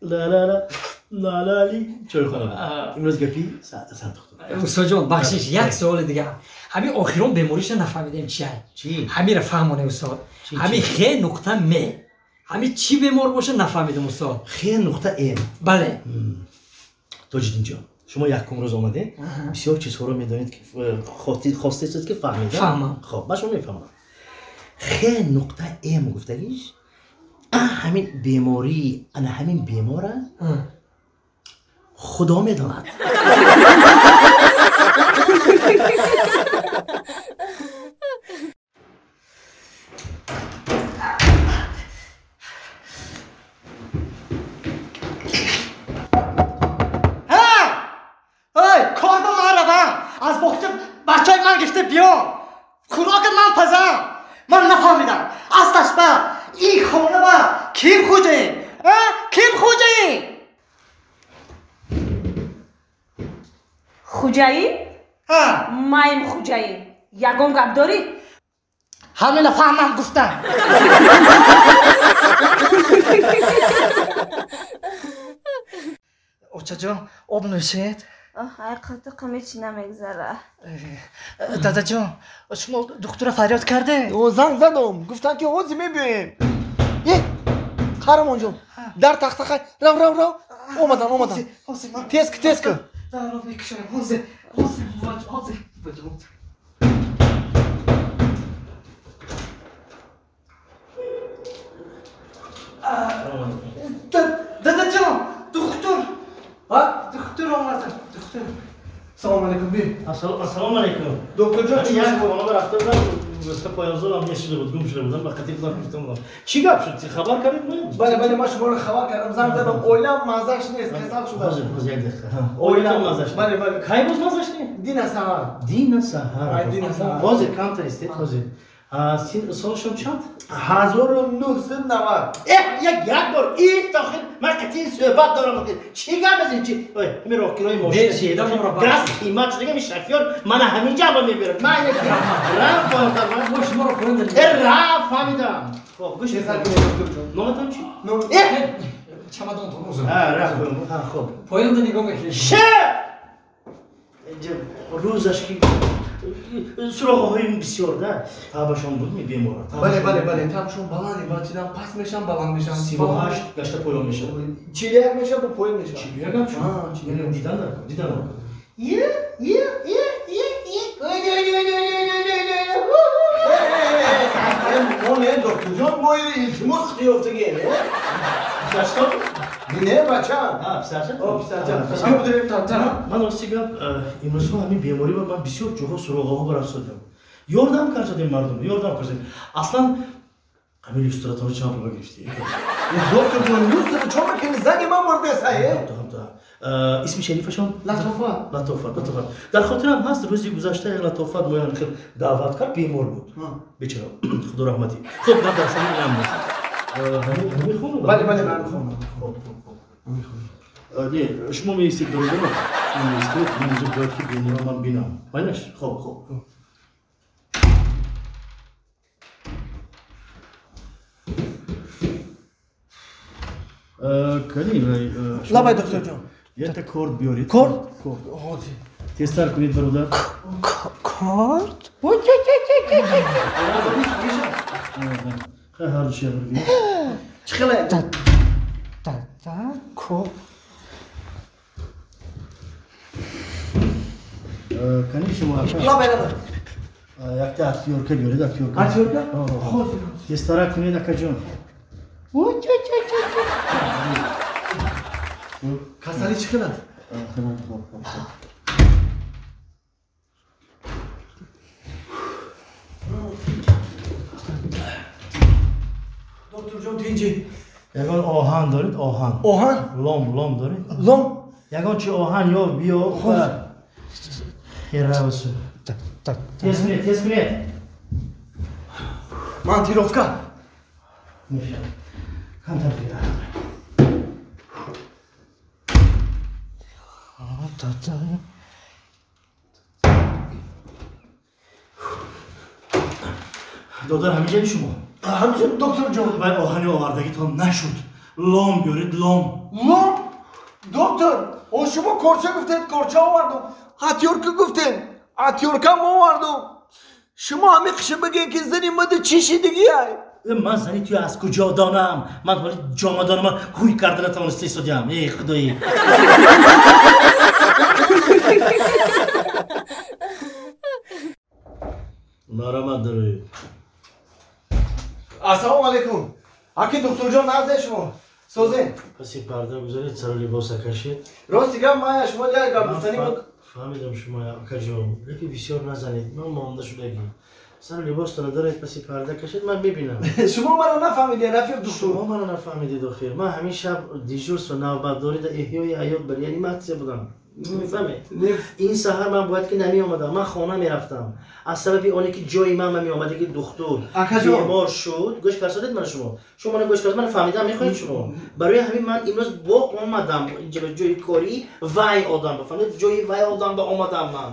Ла-ла-ла, ла-ла-ли. Чойхона. Имрӯз гапи сардухтур. Устодҷон, бахшиш, як суоли дигар. Ҳамин охирон бемориша нафаҳмидем чия. Ҳамира фаҳмоне, устод. Ҳамин Х нуқта М. Ҳамин чӣ бемор боша нафаҳмидем, устод. Х нуқта М. Бале. Тоҷиддинҷон, шумо якум рӯз омадед, бисёр чизҳоро медонед, ки хостед ки фаҳмидам. Фаҳмам. Хоб, ман шумо мефаҳмам. Х нуқта М гуфтагиш, ҳамин бемории, ана ҳамин бемора Худо медонад. Кор ба ман равам, аз боғча бачаи ман гирифта биём, хӯрока ман пазам. Ман нафаҳмидам, аслаш ба ин хона ба ким хуҷаин? Ким хуҷаин? Хуҷаин? Маем хуҷаин. Ягон гап дорӣ? Ҳамина фаҳмам гуфтам. Очаҷон, об нӯшед? Ай қатиқам ҳеч намегзара. Дадаҷон, шумо духтура фарёд карде? Занг задам, гуфтанд ки ҳозир мебиёем. Е, қаҳрамонҷон, дар тахта хай, рав, рав, рав. Омадан, омадан. Тез ки, тез ки. Дарро мекушоям, ҳозир, ҳозир, ҳозир. Дадаҷон, духтур. Духтур омада, духтур. Салом алейкум, би. Ассалому алейкум. Докторҷон, чӣ як хона рафта будам, гуфта поязолам нест шуда буд, гум шуда будам, ба қатъи худам гуфтам. Чӣ гап шуд? Хабар кардед мо? Бале, бале, ман шуморо хабар кардам, занг задам. Оилам маззаш нест, касал шуда. Ҳозир, ҳозир як дақиқа. Оилам маззаш. Бале, бале. Кай боз маззаш не? Дина саҳар. Дина саҳар. Ай, дина саҳар. Ҳозир камтар истед, ҳозир. Солшон чанд? 1990. Як бор ин тохир ман қатъи суҳбат дорам. Чӣ гап аз ин чи? Ой, ҳамин роҳкирои мошин. Газ қимат шуда, ҳамин шофёр мана ҳамин ҷаба мебарад. Ман рафт поёнтар. Мо шуморо поён додем. Рафт, фаҳмидам. Хоб, гӯш номатон чӣ? Чамадонтон узр. Рафт. Хоб. Поёнда нигоҳ мекунед. Ше! Рӯзаш ки суроғаҳои бисёр да табашон буд ми бемора. Бале, бале, бале, табашон баланд, бачидан паст мешам, баланд мешам. 38 гашта поён мешавад. 41 мешавад, бо поён мешавад. 41 ҳам шуд? 41 дидан дар, дидан дар. Е, е, е, е, е. Ой, ой, ой, ой, ой, ой, ой, ой. Мо не, докторҷон, мо илтимос қиёфтагӣ. Писарча? Не, бачам. Писарча? Писарча. Биё будем. Ман рости гап, имрӯзҳо ҳамин беморӣ ба ман бисёр ҷоҳо суроғаҳо барафтодам. Ёрдам кардем мардум, ёрдам кардем. Аслан ҳамин люстратонро чанд пул гирифтӣ? Докторҷон, люстра чо мекунӣ? Зани ман мурдеса, е? Исми шарифашон? Латофат. Латофат, Латофат. Дар хотирам ҳаст рӯзи гузашта як Латофат моян хел даъват кард, бемор буд. Бечора, худо раҳматӣ. Хуб, гап дар сари инам нест. Ҳамин хона? Бале, бале, ҳамин хона. Хуб, хуб, хуб. Не, шумо меистед, бародаро. Шумо меистед, ман инҷо бояд ки беморро ман бинам. Майнаш? Хуб, хуб. Кани, лабай, докторҷон. Якта корд биёред. Корд? Корд. Ҳозир. Тезтар кунед, бародар. Корд? Хай, ҳар душия бир. Чӣ хеле? Дада, корд. Кани шумо ака? Лабай, лабай. Якта актёрка биёред, актёрка. Актёрка? Ҳозир. Тезтар кунед, акаҷон. Касалӣ чӣ хел аст? Докторҷон, тинҷӣ. Ягон оҳан доред? Оҳан. Оҳан? Лом, лом доред? Лом? Ягон чи оҳан ё биё. Херавсу. Тез кунед, тез кунед. Монтировка. Мешавад. Камтар дигар. Дада. Додар ҳамиҷани шумо? Ҳамиҷа доктор ҷон. Вай оҳани овардагитон нашуд. Лом биёред, лом. Лом? Доктор, о шумо корча гуфтед, корча овардум. Атёрка гуфтед, атёркам овардум. Шумо ҳамин қиша бигӯед ки зани мада чӣ шидагиай? Ман зани туя аз куҷо донам? Ман ҳоли ҷомадонама ҳуй карда натавониста истодиам. Эй худои! Марҳамат дароед. Ассалому алайкум. Аки духтурҷон, назде шумо. Созен. Паси парда гузаред, сару либоса кашед. Рости гап, ман шумо як гап гуфтанӣ буд. Фаҳмидам шумо, акаҷон. Лекин бисёр назанед. Ман монда шудагӣ. Сару либостона доред, паси парда кашед, ман мебинам. Шумо маро нафаҳмидед, рафиқ духтур. Шумо маро нафаҳмидед охир. Ман ҳамин шаб дежурство навбатдорӣ дар эҳёи ҳаёт ба реаниматсия будам. Мефаҳмед? Ин саҳар ман бояд ки намеомадам, ман хона мерафтам. Аз сабаби оне ки ҷои ман меомаде ки духтур бемор шуд, гӯш фарсодед мана шумо. Шумо мана гӯш фарсодед, мана фаҳмидам мехоҳед шумо. Барои ҳамин ман имрӯз бо омадам инҷа ба ҷои корӣ вай одам, фаҳмидед? Ҷои вай одам ба омадам ман.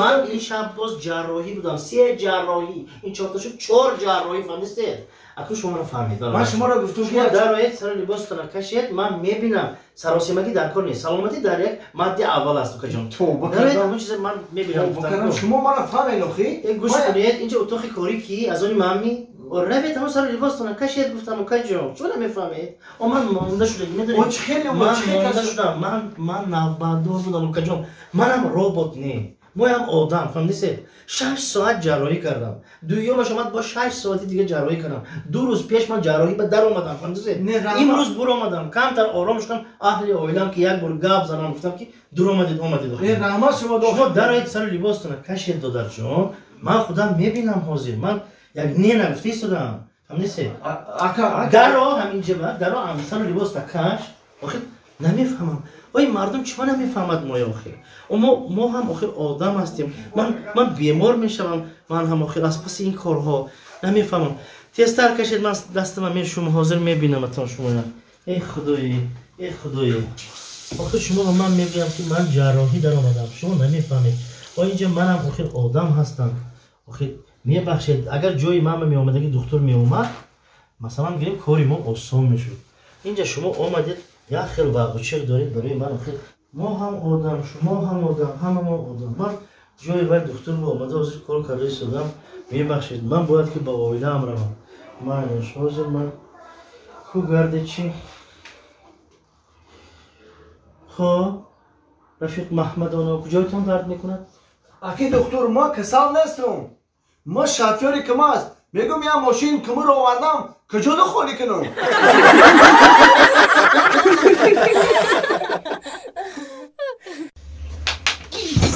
Ман ин шаб боз ҷарроҳӣ будам, се ҷарроҳӣ. Ин чорта шуд, чор ҷарроҳӣ, фаҳмидед? Акнун шумо маро фаҳмид. Ман шуморо гуфтум ки шумо дароед, сару либостона кашед, ман мебинам. Саросимагӣ дар кор нест. Саломатӣ дар як мадди аввал аст, укаҷон. Дароед, ҳамон чиза ман мебинам. Шумо маро фаҳмед охи? Гӯш кунед, инҷа утоқи корӣ ки аз они мамми? Равед, ҳамон сару либостона кашед, гуфтам, укаҷон. Шумо намефаҳмед? О, ман монда шудам, медонед? Ман монда шудам. Ман навбатдор будам, укаҷон. Манам робот не. Моям одам, фаҳмидед? 6 соат ҷарроҳӣ кардам. Дуюмаш омад бо 6 соати дига ҷарроҳӣ кардам. 2 рӯз пеш ман ҷарроҳӣ ба дар омадам, фаҳмидед? Имрӯз буромадам, камтар ором шудам, аҳли оилам ки як бор гап занам, гуфтам ки дуромадед, омадед. Раҳмат шумо доктор. Шумо дароед, сару либостона кашед, додарҷон. Ман худам мебинам ҳозир. Ман як не нагуфта истодам. Фаҳмидед? Даро ҳаминҷа ба, даро сару либоста каш. Охир намефаҳмам. Ой, мардум чима намефаҳмад моя охир? Мо ҳам охир одам ҳастем. Ман бемор мешавам, ман ҳам охир аз паси ин корҳо намефаҳмам. Тезтар кашед, ман дастама мешум, ҳозир мебинаматон шумоя. Эй худои, эй худои. Охир шумо ба ман мегӯям ки ман ҷарроҳӣ даромадам. Шумо намефаҳмед. О, инҷа манам охир одам ҳастам. Охир мебахшед, агар ҷои ман меомадаги духтур меомад, масалан гирем кори мо осон мешуд. Инҷа шумо омадед, як хел вағучиқ доред барои ман охир. Мо ҳам одам, шумо ҳам одам, ҳама мо одам. Ман ҷои вай духтур бо омада ҳозир кор карда истодам. Мебахшед, ман бояд ки ба оилаам равам. Майнаш, ҳозир ман ку гарде чӣ? Хоб, рафиқ Маҳмадоно, куҷоятон дард мекунад? Аки духтур, ман касал нестам. Ман шофёри кима аст. Мегӯм як мошин кимиро овардам, куҷода холӣ кунам?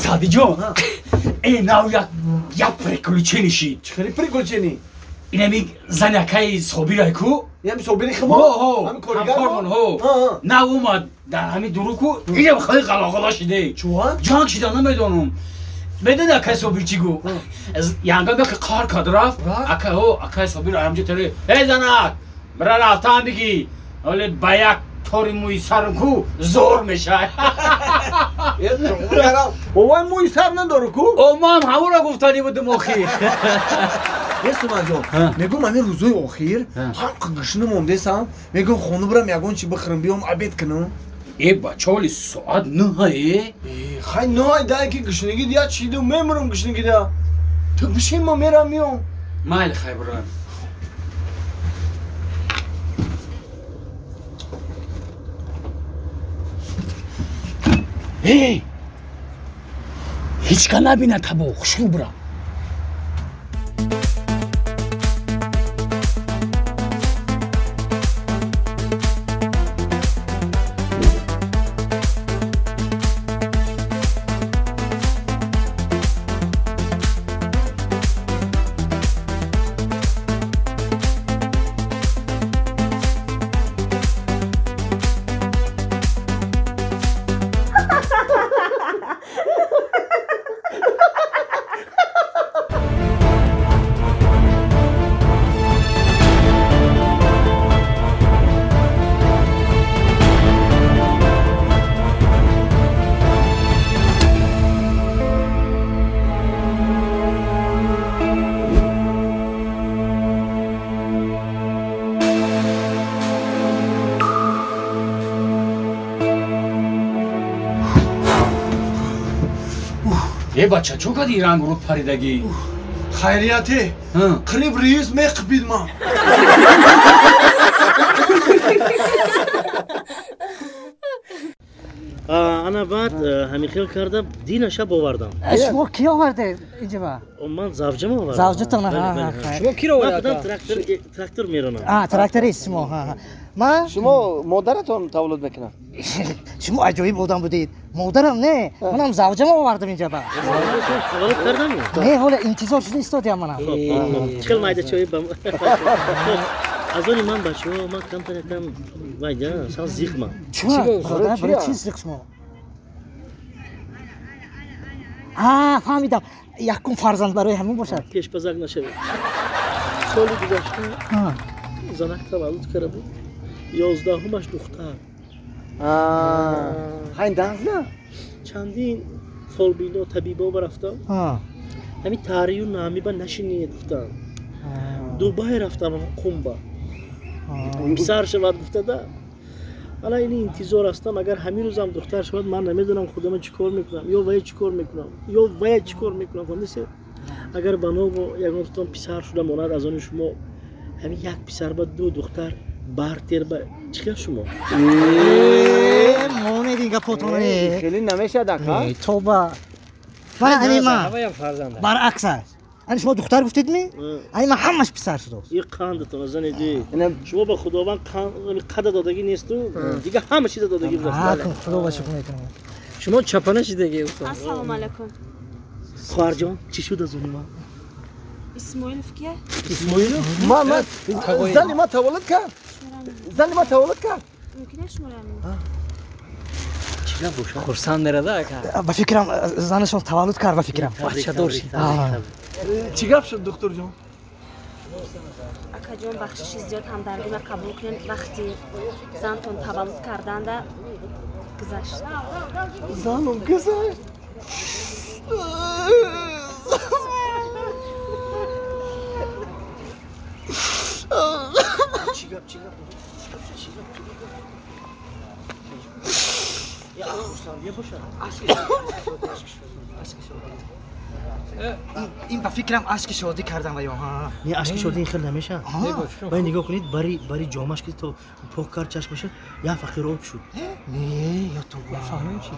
Садиҷон, э нав як приключение шид. Чӣ хели приключение? Инами занякаи Собирай ку? Инами Собири химо? Ҳо, ҳамкормон, ҳо. Нав омад дар ҳамин дуру ку, инам хеле ғалоғало шиде. Чӯа? Ҷанг шида намедонам. Медони акай Собир чӣ гуфт? Янга бе қар кард рафт. Акай, ҳо, акай Собир ҳамҷо таре. Эй занак, бира рафтан бигӣ. Ҳоле ба як тори мӯи сарам ку зор мешавад. Овай мӯи сар надору ку? О, ман ҳамонро гуфтанӣ будам охир. Суманҷон, мегӯм ҳамин рӯзои охир ҳам гушна мондесам, мегӯм хона бирам ягон чи бихӯрам, биём обед кунам. Э, бача, ҳоли соат нӯҳае? Хай нӯҳай дай ки гушнагӣ дия чиду мемурам гушнагӣ да. Ту бишин, ман мерам миём. Майли, хай бирам. Эй! Ҳеҷ ка набинад табо, хушрӯ бирам. Э бача, чо кади ранг рӯ паридагӣ? Хайрияте, қариб раис меқибид ман. Ана баъд ҳамин хел карда динаша бовардам. Шумо ки овардед инҷа? Ман завҷам овардам. Завҷатон? Шумо киро овардед? Ман трактор меронам. Тракторист шумо. Ман? Шумо модаратон таваллуд мекунад? Шумо аҷоиб одам будед. Модарам не, манам завҷам овардам инҷа. Таваллуд кардам? Не, ҳола интизор шуда истодиам манам. Чӣ хел майда чои ба аз они ман бачаҳо, ман камтар якам вайда, сал зиқмам. Чӣ? Барои чӣ зиқ шумо? Фаҳмидам. Якум фарзанд барои ҳамин бошад. Пешпазак нашавед. Соли гузашта занак таваллуд карда буд. 11-умаш духтар. Ҳайн данзна? Чандин фолбино табибо рафтам. Ҳамин таърию намиба нашинед гуфтам. Дубай рафтам, Қумба. Писар шавад гуфтада. Ала ини интизор ҳастам, агар ҳамин рӯзам духтар шавад, ман намедонам худама чӣ кор мекунам, ё вая чӣ кор мекунам, ё вая чӣ кор мекунам. Фаҳмидед? Агар ба ногу ягонтон писар шуда монад аз они шумо, ҳамин як писар ба ду духтар бартер ба чӣ хел шумо? Монед ин гапотон. Хеле намешад ака. Тоба. Ман ани ман. Баръакс аст. Ани шумо духтар гуфтед ми? Ани ман ҳамаш писар шудааст. И қандатон занеди. Шумо ба Худованд қада додагӣ несту, дига ҳама чиза додагӣ будааст. Худо ба шукр мекунам. Шумо чапана шидагӣ устод. Ассалому алайкум. Хоҳарҷон, чӣ шуд аз они ман? Исмоилов кия? Исмоилов? Ман зани ман таваллуд кард. Зани ман таваллуд кард. Мумкин аст шуморо? Хурсанд мерада ака. Ба фикрам занашон таваллуд кард, ба фикрам. Бачадор шид. Чӣ гап шуд, духтурҷон? Акаҷон, бахшиши зиёд ҳамдардима қабул кунед. Вақти зантон таваллуд карданда гузашт. Заном гузашт? Чӣ гап, чӣ гап? Чӣ гап, чӣ гап? Я хурсандия бошад. Ин ба фикрам ашки шодӣ кардам ва ё. Не, ашки шодӣ ин хел намешавад. Бай нигоҳ кунед, бари ҷомаш ки то пок кард чашмаша, як фақир об шуд. Не, ё то фаҳмем чӣ?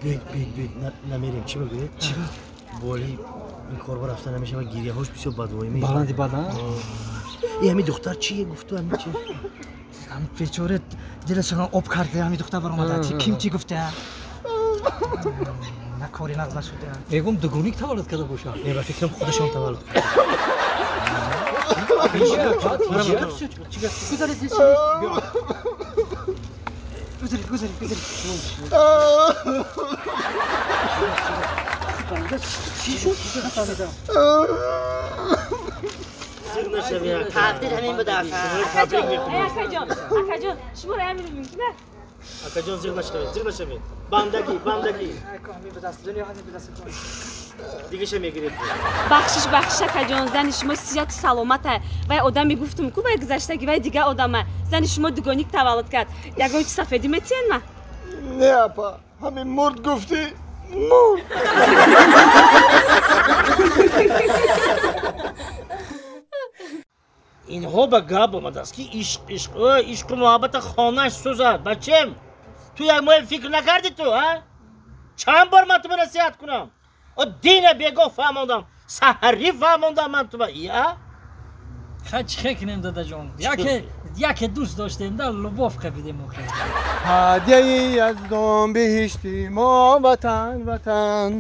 Биёед, биёед, биёед, намерем. Чӣ бигӯед? Чӣ? Боли ин корба рафта намешавад, гирияҳош бисёр бадвоӣ меёбад. Баланди бадан? Э, ҳамин духтар чие гуфту ҳамин чи? Ҳамин бечора дилашон об карда, ҳамин духтар баромада. Ким чӣ гуфта? На кори нағз нашуда. Мегӯм дугоник таваллуд карда бошад. Не, ба фикрам худашон таваллуд карда. Гузаред, гузаред, гузаред, гузаред. Чӣ шуд? Тақдир ҳамин буда ака. Акаҷон, акаҷон, шуморо ҳамин мумкин аст? Акаҷон, зиқ нашавед, зиқ нашавед. Бандагӣ, бандагӣ. Дигаша мегиред. Бахшиш, бахшиш, акаҷон, зани шумо сиҳату саломата. Вай одаме гуфтум ку вай гузаштагӣ, вай дига одама. Зани шумо дугоник таваллуд кард. Ягон чи сафедӣ метиҳен ма? Не, апа, ҳамин мурд гуфтӣ, мурд. Инҳо ба гап омадааст ки ишқ, ишқ, ишқу муҳаббата хонаш сӯзад. Бачем, ту як моҳе фикр накардӣ ту, а? Чанд бор ман туба насиҳат кунам? О дина бегоҳ фаҳмондам, саҳарӣ фаҳмондам ман туба, я? Хай чӣ хел кунем, дадаҷон? Яке дӯст доштем, да любов қабидем охир. Ҳадияи яздон биҳишти мо ватан, ватан.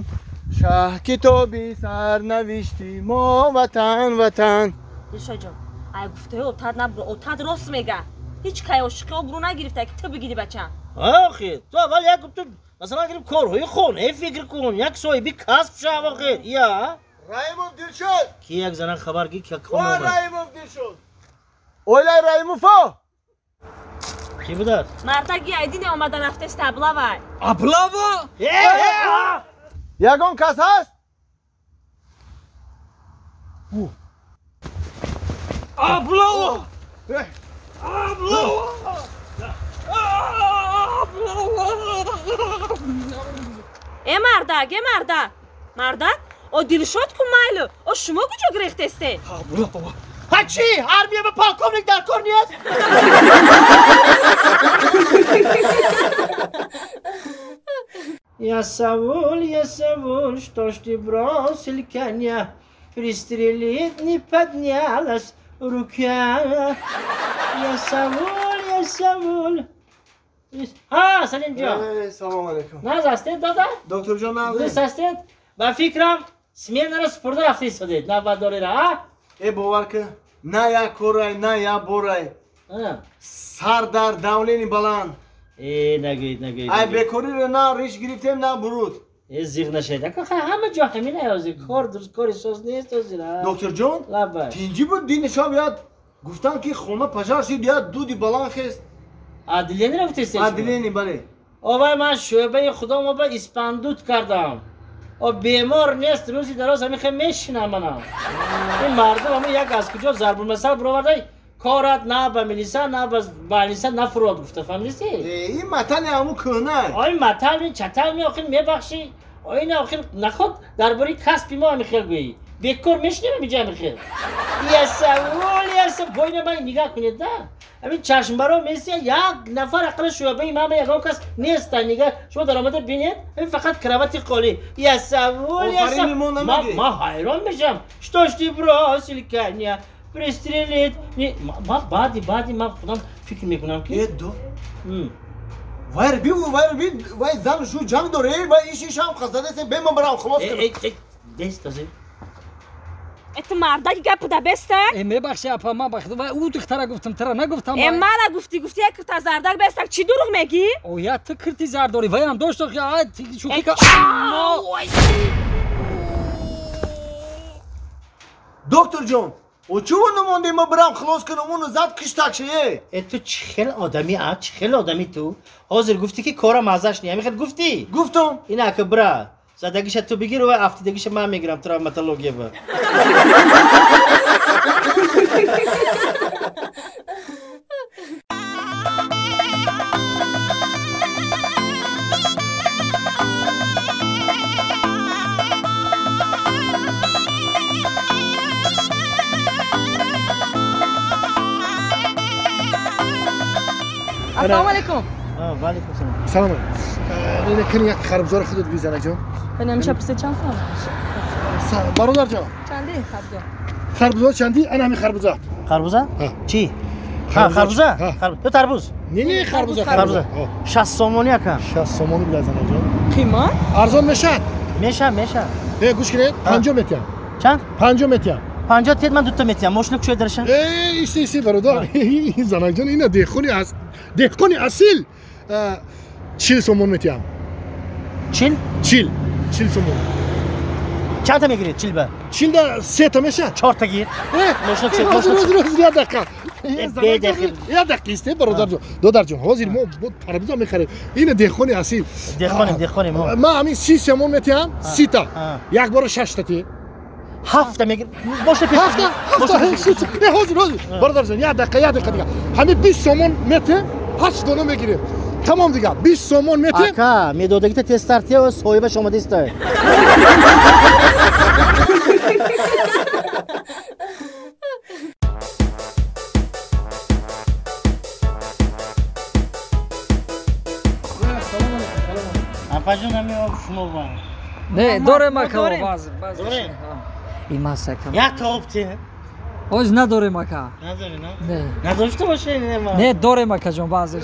Шаҳ китоби сарнавишти мо ватан, ватан. Дилшодҷон, ай гуфтаи отад набуро, отад рост мега. Ҳеҷ кай ошиқи обрӯ нагирифта ки ту бигири бачам. Охир, ту аввал як ту масалан гирим корҳои хона фикр кун, як соҳиби касб шав охир. Я? Раимов Дилшод! Ки як занак хабар гир ки ком омад. Раимов Дилшод! Ойлай Раимово! Ки будааст? Мардаги айдине омада рафтест аблава. Аблава? Ягон кас ҳаст? Аблава! Аблава! Аблава! Э мардак, э мардак. Мардак, о Дилшод ку майлу, о шумо куҷо гирехтесте? Ҳа чӣ? Армия ба полковник дар кор нест? Я Саул, что ж ты бросил коня? Пристрелить не поднялась рука. Я Саул. А, Салимҷон. Салом алейкум. Наз ҳастед, дада? Докторҷон, наз. Дуруст ҳастед? Ба фикрам сменаро супурда рафта истодед, навбатдориро, а? Э, бовар кун, на як корай, на як борай. Сар дар давлени баланд. Э, нагӯед, нагӯед. Ай бекориро на риш гирифтем, на буруд. Э, зиғ нашавед. Ака, ҳама ҷо ҳамин ҳозир. Кор дуруст, кори соз нест ҳозир. Докторҷон, тинҷӣ буд дини шаб яд гуфтанд ки хона пожар шид, яд дуди баланд хест. Отделение рафтестед? Отделение, бале. Овай ман шӯъбаи худомо ба испандут кардам. О бемор нест, рӯзи дароз ҳамин хел мешинам манам. Ин мардум ҳамин як аз куҷо зарбулмасал баровардай, корат на ба милиса, на ба балниса нафурод гуфта, фаҳмидисти? Ин матали ҳамун кӯҳна. Ой матал, ин чатал ми охир мебахшӣ. Ой ин охир наход дар бораи касби мо ҳамин хел гӯӣ. Бекор мешинем ҳаминҷа ҳамин хел. Ясавул, яса, бойна ман нигаҳ кунед, да? Ҳамин чашмбаро месия як нафар ақли шӯъбаи ман ба ягон кас неста. Нигаҳ шумо даромада бинед, ҳамин фақат кровати холӣ. Ясавул, яса. Ман ҳайрон мешавам. Что ж ты бросил коня? Пристрелить. Ман баъди ман худам фикр мекунам ки. Э, ду. Вайр би, вайр би, вай зан шу ҷанг доре, вай иш ишам хасадасе, бе ман барам хулос кунам. Э, бест озир. Это мардаки гап да беста? Э, мебахши, апа, ман бахт, вай ӯ духтара гуфтам, тара нагуфтам. Э, мара гуфти, гуфти як кирта зардак бестак, чӣ дурӯғ мегӣ? О, я ту кирти зард дорӣ, вай ҳам дошт, ай, шӯхӣ ка. Докторҷон, о чӣ намонде ма барам хулос кунам, уну зад киштак шае? Э, ту чӣ хел одамӣ, а? Чӣ хел одамӣ ту? Ҳозир гуфтӣ ки корам азаш не, ҳамин хел гуфтӣ? Гуфтам. Ин ака бира. Задагиша ту бигир ва афтидагиша ман мегирам травматология ба. Ассалому алайкум. Ва алайкум салом. Салом. Ина кани як харбузаро худат бизан, ҷон. Ҳамеша пурсед чанд сом? Бародар ҷон. Чанди харбуза? Харбуза чанди? Ана ҳамин харбуза. Харбуза? Чӣ? Харбуза? Ё тарбуз? Не, не, харбуза, харбуза. 60 сомонӣ ака. 60 сомонӣ бизан, ҷон. Қимат? Арзон мешад? Мешад, мешад. Э, гӯш кунед, 50 метиям. Чанд? 50 метиям. 50 тет ман дута метиям. Мошина кушоед дарша? Э, иси, иси, бародар. Занак ҷон, ина деҳқони аз деҳқони асил. 40 сомон метиям. 40? 40. 40 сомон. Чандта мегиред 40 ба? 40 да сета мешад? 4та гир. Мошина кушоед. Ҳозир, ҳозир, як дақиқа. Як дақиқа истед, бародар ҷон. Додар ҷон, ҳозир мо тарбуза мехарем. Ина деҳқони асил. Деҳқонем, деҳқонем. Ман ҳамин 30 сомон метиям, 30 та. Як бора 6 та ти. Ҳафта мегир. Мошина пеш. Ҳафта, ҳафта. Не, ҳозир, ҳозир. Бародар ҷон, як дақиқа, як дақиқа дигар. Ҳамин 20 сомон метем, 8 дона мегирем. Тамом дигар, 20 сомон метем. Ака, медодагита тезтар тия, соҳибаш омада истад. Апаҷон, ҳамин об шумо ба. Не, дорем ака, баъзе, баъзе. Дорем? Имас ака. Як та об те. Ҳоз надорем ака. Надорем, на? Не. Надошта боше, не ма. Не, дорем ака ҷон, баъзе.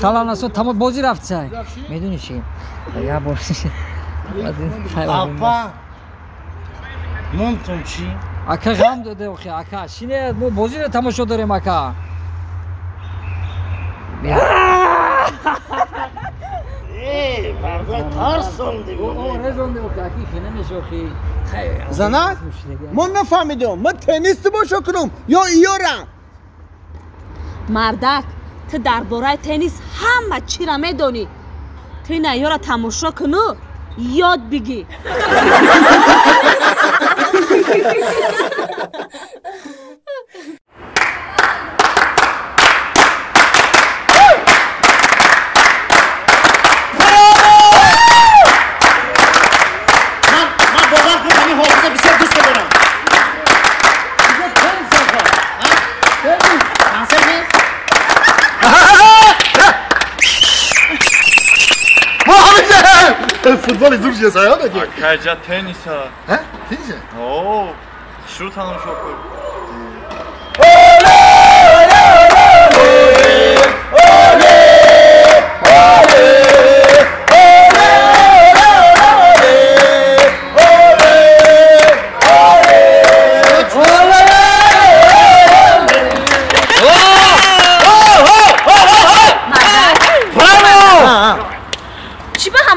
Халал насон, тамом бозӣ рафт сай. Медонӣ чӣ? Як бор. Апа. Монтон чӣ? Ака ғам доде охи, ака. Шине, мо бозиро тамошо дорем ака. Э, мардон тарсонди. О, резонди охи, аки хе намеши охи. Занак, ман нафаҳмидам, ман теннис тамошо кунам ё иёрам? Мардак, ту дар бораи теннис ҳама чиро медонӣ. Ту ина иёра тамошо куну, ёд бигир. Футболи зур чиз ҳа ки? Акаҷа тенниса. Ҳа? Тенниса? О, шур тамошо кун. Оле! Оле! Оле!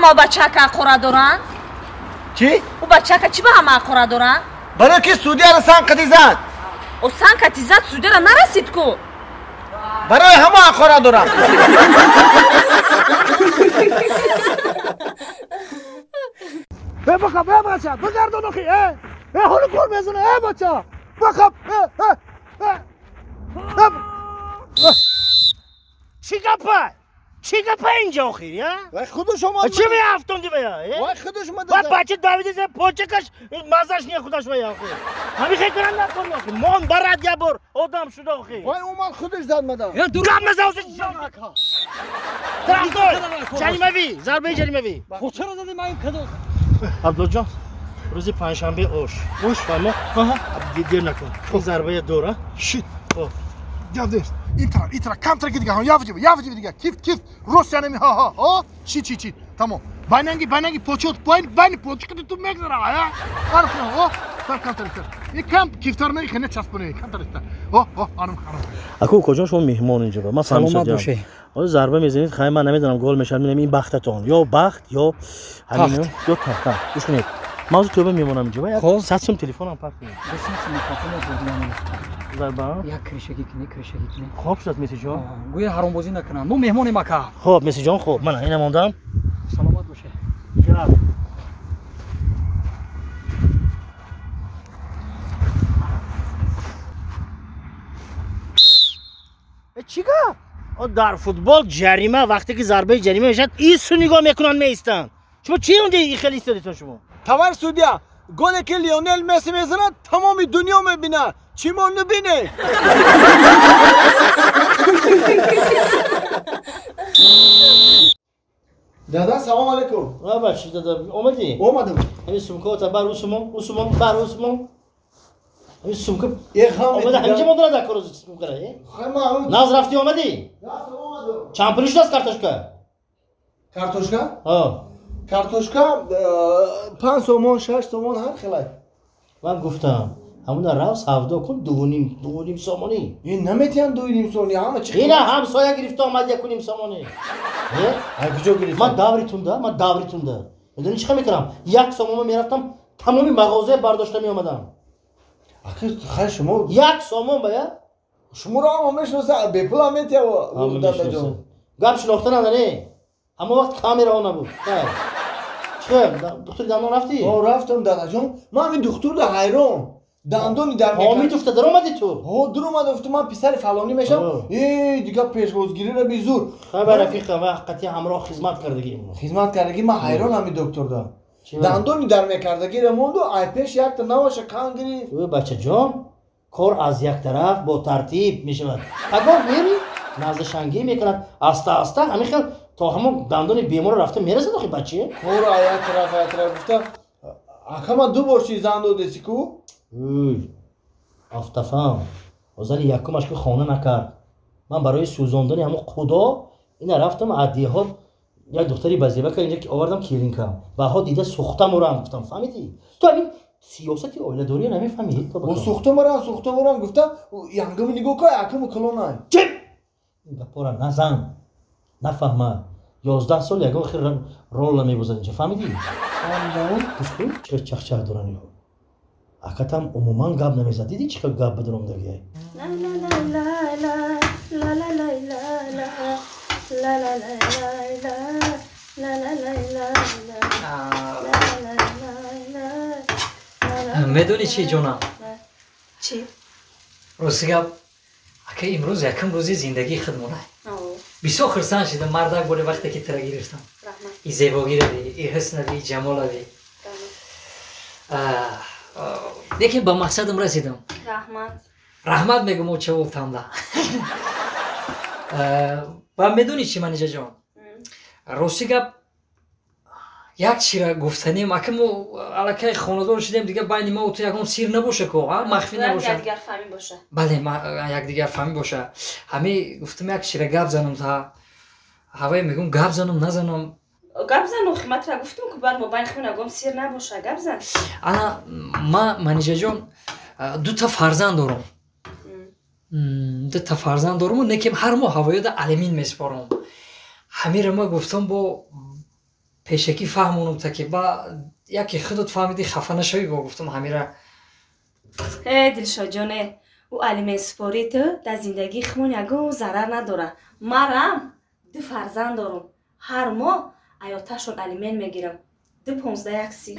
Ҳама бачака ақора доранд? Чӣ? Ӯ бачака чӣ ба ҳама ақора доранд? Барои ки судияро сан қати зад. О сан қати зад судияро нарасид ку? Барои ҳама ақора доранд. Бақа, бе бача, бигардон охи, э! Э, ҳоло гол мезана, э бача! Бақа, э, э, э! Чӣ гапа? Чӣ гапа инҷа охир, я? Вай худаш омад. Чӣ меафтонди вая, э? Вай худаш омад. Вай бача давиди зе почакаш мазаш не худаш вая охир. Ҳамин хел кунан накун охир. Мон барад я бор одам шуда охир. Вай омад худаш зад мада. Гап наза охир. Тарафдор, ҷаримавӣ, зарбаи ҷаримавӣ. Чаро зади ман кадо? Абдулҷон, рӯзи панҷшанбе ош. Ош фаҳмо? Аҳа, дер накун. Ин зарбая дора. Шит. Гап нест. Ин тараф, камтар ки дига, явҷи дига, кифт, кифт, рост яъне ҳа ҳа ҳа, чи чи чи, тамом. Байнанги, байнанги почот, байна, байни почот ки ту мегзара, ҳа? Арф, ҳа, тар камтар тар. Ин кам кифтар не хне часпоне, камтар тар. Ҳо, ҳо, арм, арм. Аку куҷо шумо меҳмон инҷо ба? Ман саломат бошед. Ҳоло зарба мезанед, хай ман намедонам гол мешавад, мебинам ин бахтатон. Ё бахт, ё ҳамин, ё тахт. Гӯш кунед. Ман аз тӯба мемонам инҷо. Як 100 сум телефонам пак кунед. 200 сум телефонам. Зарба? Як кришагӣ кунӣ, кришагӣ кунӣ. Хоб шуд Месиҷон? Гӯя ҳаромбозӣ накунам. Мо меҳмонем ака. Хоб Месиҷон, хоб. Мана ина мондам. Саломат бошед. Чӣ гап? Дар футбол ҷарима вақте ки зарбаи ҷарима мешавад, ису нигоҳ мекунанд меистанд. Шумо чӣ онҷа хеле истодитон шумо? Товар судья, голе ки Лионел Месси мезанад, тамоми дунё мебинад. Чӣ мо набине? Дада, салом алейкум. Ва бачи дада, омадӣ? Омадам. Ҳамин сумкаота бар усумон, усумон, бар усумон. Ҳамин сумка омада ҳаминҷа монда дар кор сумкара, э? Наз рафтӣ омадӣ? Чанд пул шудааст картошка? Картошка? Ҳа. Картошка 5 сомон, 6 сомон ҳар хелай. Ман гуфтам, ҳамуна рав савдо кун 2.5 сомонӣ. Ин наметиҳанд 2.5 сомонӣ, ҳама чи Ина ҳамсоя гирифта омад 1.5 сомонӣ. Э? Ай куҷо гирифта? Ман даври тунда, ман даври тунда. Медонӣ чӣ мекардам? 1 сомон мерафтам, тамоми мағоза бардошта меомадам. Ахир хай шумо 1 сомон ба я? Шуморо ҳама мешиносанд, бепул ҳам метиҳад дадаҷон. Гап шинохта надорӣ. Ҳамон вақт камераҳо набуд. Чӣ, духтури дандон рафтӣ? О, рафтам дадаҷон. Ман ҳамин духтурда ҳайрон. Дандони дар ҳомид уфта даромадӣ ту? Ҳо, дуромада уфта, ман писари фалонӣ мешавам. Э, дига пешвозгириро безур. Хай ба рафиқа, ва ҳақиқати ҳамроҳ хизмат кардагӣ. Хизмат кардагӣ, ман ҳайрон ҳамин докторда. Дандони дар мекардагиро монду, ай пеш якта наваша кан гирифт. Ӯ бачаҷон, кор аз як тараф бо тартиб мешавад. Агар мери, наздашангӣ мекунад, аста аста ҳамин хел то ҳамон дандони беморро рафта мерасад охи бача. Кор як тараф, як тараф гуфта, ака ман ду бор чи зан додеси ку? Ӯй, афтафам. Озани якумаш ки хона накард. Ман барои сӯзондани ҳамон худо ина рафтам аз деҳот як духтари базебака инҷа ки овардам келинкам. Баъдҳо дида сӯхта мурам гуфтам, фаҳмидӣ? Ту ҳамин сиёсати оиладориро намефаҳмӣ? О, сӯхта мурам, сӯхта мурам гуфта, янгами нигоҳ кун, аками калонай. Чип! Ин гапора назан, нафаҳма. 11 сол ягон хел ролла мебозад инҷа, фаҳмидӣ? Фаҳмидам. Гӯш кун, чӣ қадр чахчах доранд инҳо. Акатам умуман гап намезад. Дидӣ чӣ қадр гап бадоромдагиай? Медонӣ чӣ, ҷонам? Чӣ? Рости гап, ака имрӯз якум рӯзи зиндагии худмона. Бисёр хурсанд шудам, мардак боли вақте ки тира гирифтам. И зебогирави, и ҳуснави, и ҷамолави. Лекин ба мақсадам расидам. Раҳмат. Раҳмат мегӯм очаволтамда. Ва медонӣ чӣ, Манижаҷон? Рости гап, Як чира гуфтанем, ака мо аллакай хонадор шудем, дига байни ма ту ягон сир набоша ко, а махфӣ набоша. Якдигарфаҳмӣ боша. Бале, якдигарфаҳмӣ боша. Ҳами гуфтам як чира гап занам, та ҳавае мегӯм гап занам, назанам. Гап зан, охи матра гуфтам ку баъд мо байни худмон ягон сир набоша, гап зан. Ана ма Манижаҷон дута фарзанд дорам. Дута фарзанд дорам, некем ҳар моҳ ҳавоёда алимин месупорам. Ҳамира ма гуфтам бо пешакӣ фаҳмонам, та ки ба яке худат фаҳмидӣ, хафа нашавӣ, бо гуфтам ҳамира. Э Дилшодҷон, э ӯ алиментсупорӣ ту дар зиндагии худмон ягон зарар надорад. Марам ду фарзанд дорам, ҳар моҳ аёташон алимент мегирам. 2 15 1 30.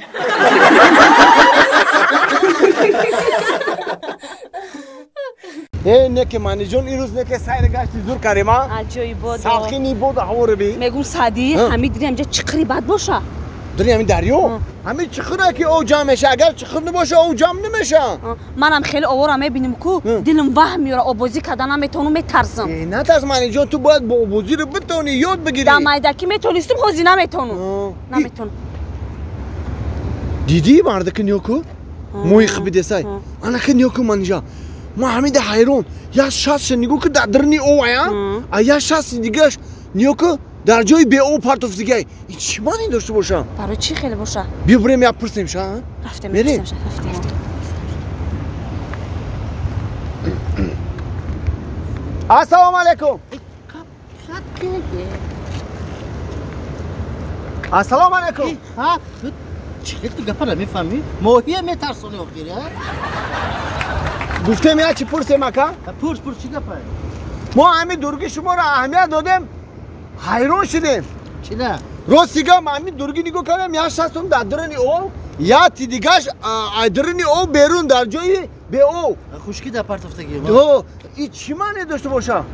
Э неке Маниҷон, ирӯз неке сайри гашти зур кардем, а? Аҷоиб. Салқини боду ҳаворо би. Мегум Саъдӣ, ҳами дири ҳамҷа чиқири бад боша. Дири ҳами дарё? Ҳами чиқире ки об ҷамъ меша, агар чиқир набоша, об ҷамъ намеша. Манам хеле овора мебинем ку, дилам ваҳм меёра, обозӣ карда наметавонам, метарсам. Э, натарс, Маниҷон, ту бояд бо обозиро битавонӣ, ёд бигирӣ. Дар майдакӣ метавонистум, ҳозир наметавонам. Наметавонам. Дидӣ мардаки ниёку? Моҳи хибидесай. Анаки ниёку, Манижа. Ма ҳамида ҳайрон, як шастша нигоҳ ки дар даруни об ая, а як шасти дигааш нигоҳ ки дар ҷои беоб партофтигай. Ин чӣ маъне дошта боша? Барои чӣ хеле боша? Биё бирем, як пурсем ша. Рафтем. Мерем. Рафтем. Ассалому алайкум. Ассалому алайкум. Чӣ ту гапа намефаҳмӣ? Моҳия метарсонӣ охир, а? Гуфтем як чӣ пурсем, ака. Пурс, пурс, чӣ гапа? Мо ҳами дурги шуморо аҳамият додем, ҳайрон шудем. Чина? Рости гап, ҳами дурги нигоҳ кардам, як шастум дар даруни об, як ти дигаш аз даруни об берун, дар ҷои беоб. Хушкӣ дар партофтагӣ. И чӣ маъне дошта боша?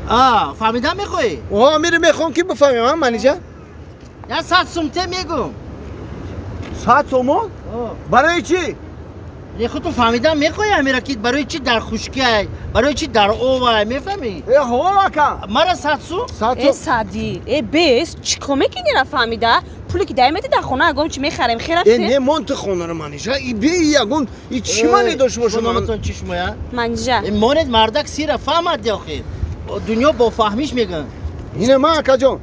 А, фаҳмидан мехоҳӣ? О, миро мехоҳам ки бифаҳмем, а, Манижа. Я 100 сум те мегум. 100 сомон? Барои чӣ? Не, худту фаҳмидан мехоҳӣ амира ки барои чӣ дар хушкиай, барои чӣ дар овай, мефаҳмӣ? Э, ҳо, ака. Мара 100 сум? Э Саъдӣ, э бес, чӣ кор мекунӣ нафаҳмида? Пуле ки дай мети, дар хона ягон чӣ мехарем, хе Э, рафтем. не, мон ту хонаро, Манижа, и бе ягон и чӣ маъне дошта боша? Номатон чӣ шумоя? Манижа. Монед, мардак сира фаҳмад охир. Дунё бо фаҳмиш мегӯянд. Ина ма, акаҷон,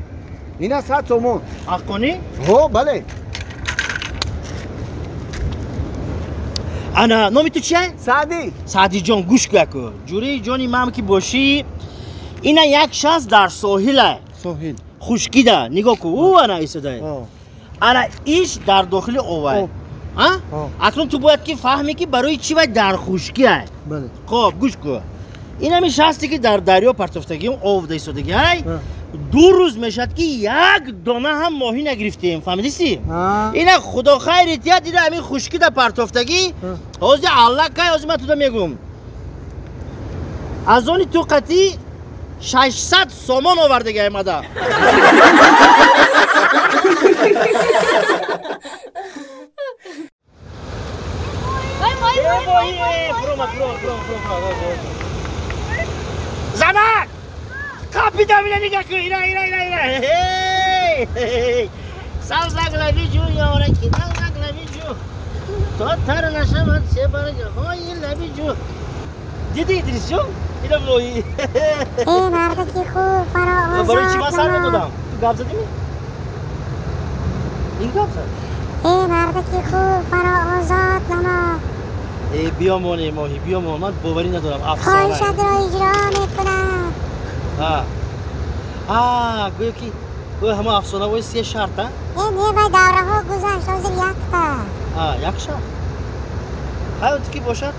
ина 100 сомон. Ҳаққонӣ? Ҳо, бале. Ана, номи ту чия? Саъдӣ. Саъдиҷон, гӯш ку, яку ҷураи ҷони мам ки бошӣ, ина як шаст дар соҳила. Соҳил. Хушкида нигоҳ ку, ӯ ана истода. Ана иш дар дохили овай. А акнун ту бояд ки фаҳмӣ ки барои чӣ вай дар хушкиай. Хоб, гӯш ку, инами шасте ки дар дарё партофтагиам, овда истодагиай, 2 рӯз мешавад ки як дона ҳам моҳӣ нагирифтем, фаҳмидисӣ? Ина худо хайри тия, дида ҳамин хушкида партофтагӣ. Ҳозир аллакай, ҳозир ман туда мегӯм, аз они ту қатӣ 600 сомон овардагӣ аймада. Занак, қапидам, ина нигоҳ кун, ина, ина, ина, ина. Савзак лаби ҷӯ, ёраки навзак лаби ҷӯ, то тар нашавад себаргҳои лаби ҷӯ. Диди, Идрисҷон, ина моҳӣ. Э мардаки хуб, маро Барои чӣ ман озод сар намо. медодам? Ту гап задими? Ин гап зад. Э мардаки хуб, маро озод намо. Э, биёмон, э моҳӣ, биёмон, ман боварӣ надорам, афсона. Хоҳишатро иҷро мекунам. А, гӯё ки гӯё ҳама афсонаҳои се шарт, а? Э не, вай давраҳо гузашт, ҳозир якта. А, як шарт. Ҳай, ки бошад,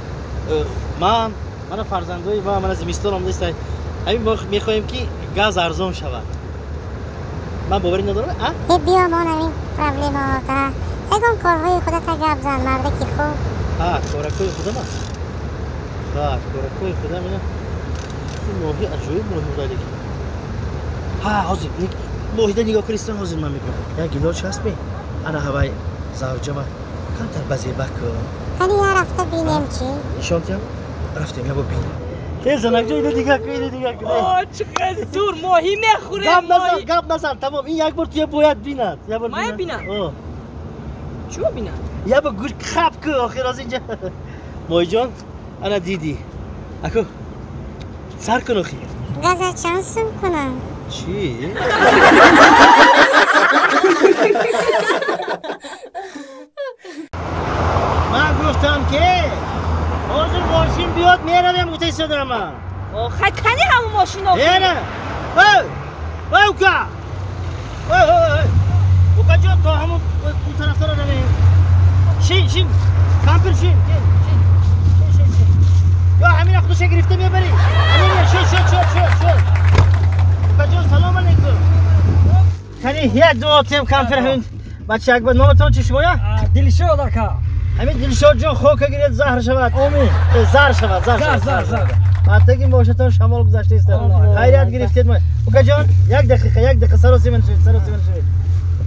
ман мана фарзандои ма, мана зимистон омадаиста, ҳамин мо мехоҳем ки газ арзон шавад. Ман боварӣ надорам, а? Э биёмон, ҳамин проблемаота, ягон корҳои худата гап зан, мардаки хуб. А, коракҳои худам аст. Ха, коракҳои худам ина. Ин моҳи аҷоиб моҳи будалеки. Ҳа, ҳозир моҳида нигоҳ кунистан, ҳозир ман мегӯям. Як гилоч ҳаст ми? Ана ҳавай завҷама камтар ба зеба кун. Ҳани я рафта бинем чӣ. Нишон тиям? Рафтем, ябо бинем. Э занакҷон, ино дига ку, ино дига ку. О, чӣ қадр зур моҳӣ мехӯрем. Гап назан, гап назан, тамом. Ин як бор туя бояд бинад. Як бор Мая бинад? О. Чӣ бинад? Я бо гӯш хап ку, охир аз инҷа. Моҳиҷон, ана дидӣ. Аку, сар кун охир. Газа чанд сум кунам? Чӣ? Ман гуфтам ки ҳозир мошин биёд меравем гуфта истодам ман. Хай кани ҳамун мошин охир? Ена! Эй! Эй ука! Эй, эй, эй! Укаҷон, то ҳамун он тарафтара равем. Шин, шин! Кампир шин! Шин, шин, шин. Ё ҳамина худша гирифта мебарӣ. Ҳамина шин, шин, шин, шин, шин. Укаҷон, салом алейкум. Кани як дуо тем кампир ҳамин бача як ба номатон чӣ шумоя? Дилшод ака. Ҳамин Дилшод ҷон хока гиред заҳр шавад. Омин. Зар шавад, зар шавад. Зар, зар. Аттаги бошатон шамол гузашта истад. Хайрият гирифтед ма. Укаҷон, як дақиқа, як дақиқа саросима шавед, саросима шавед.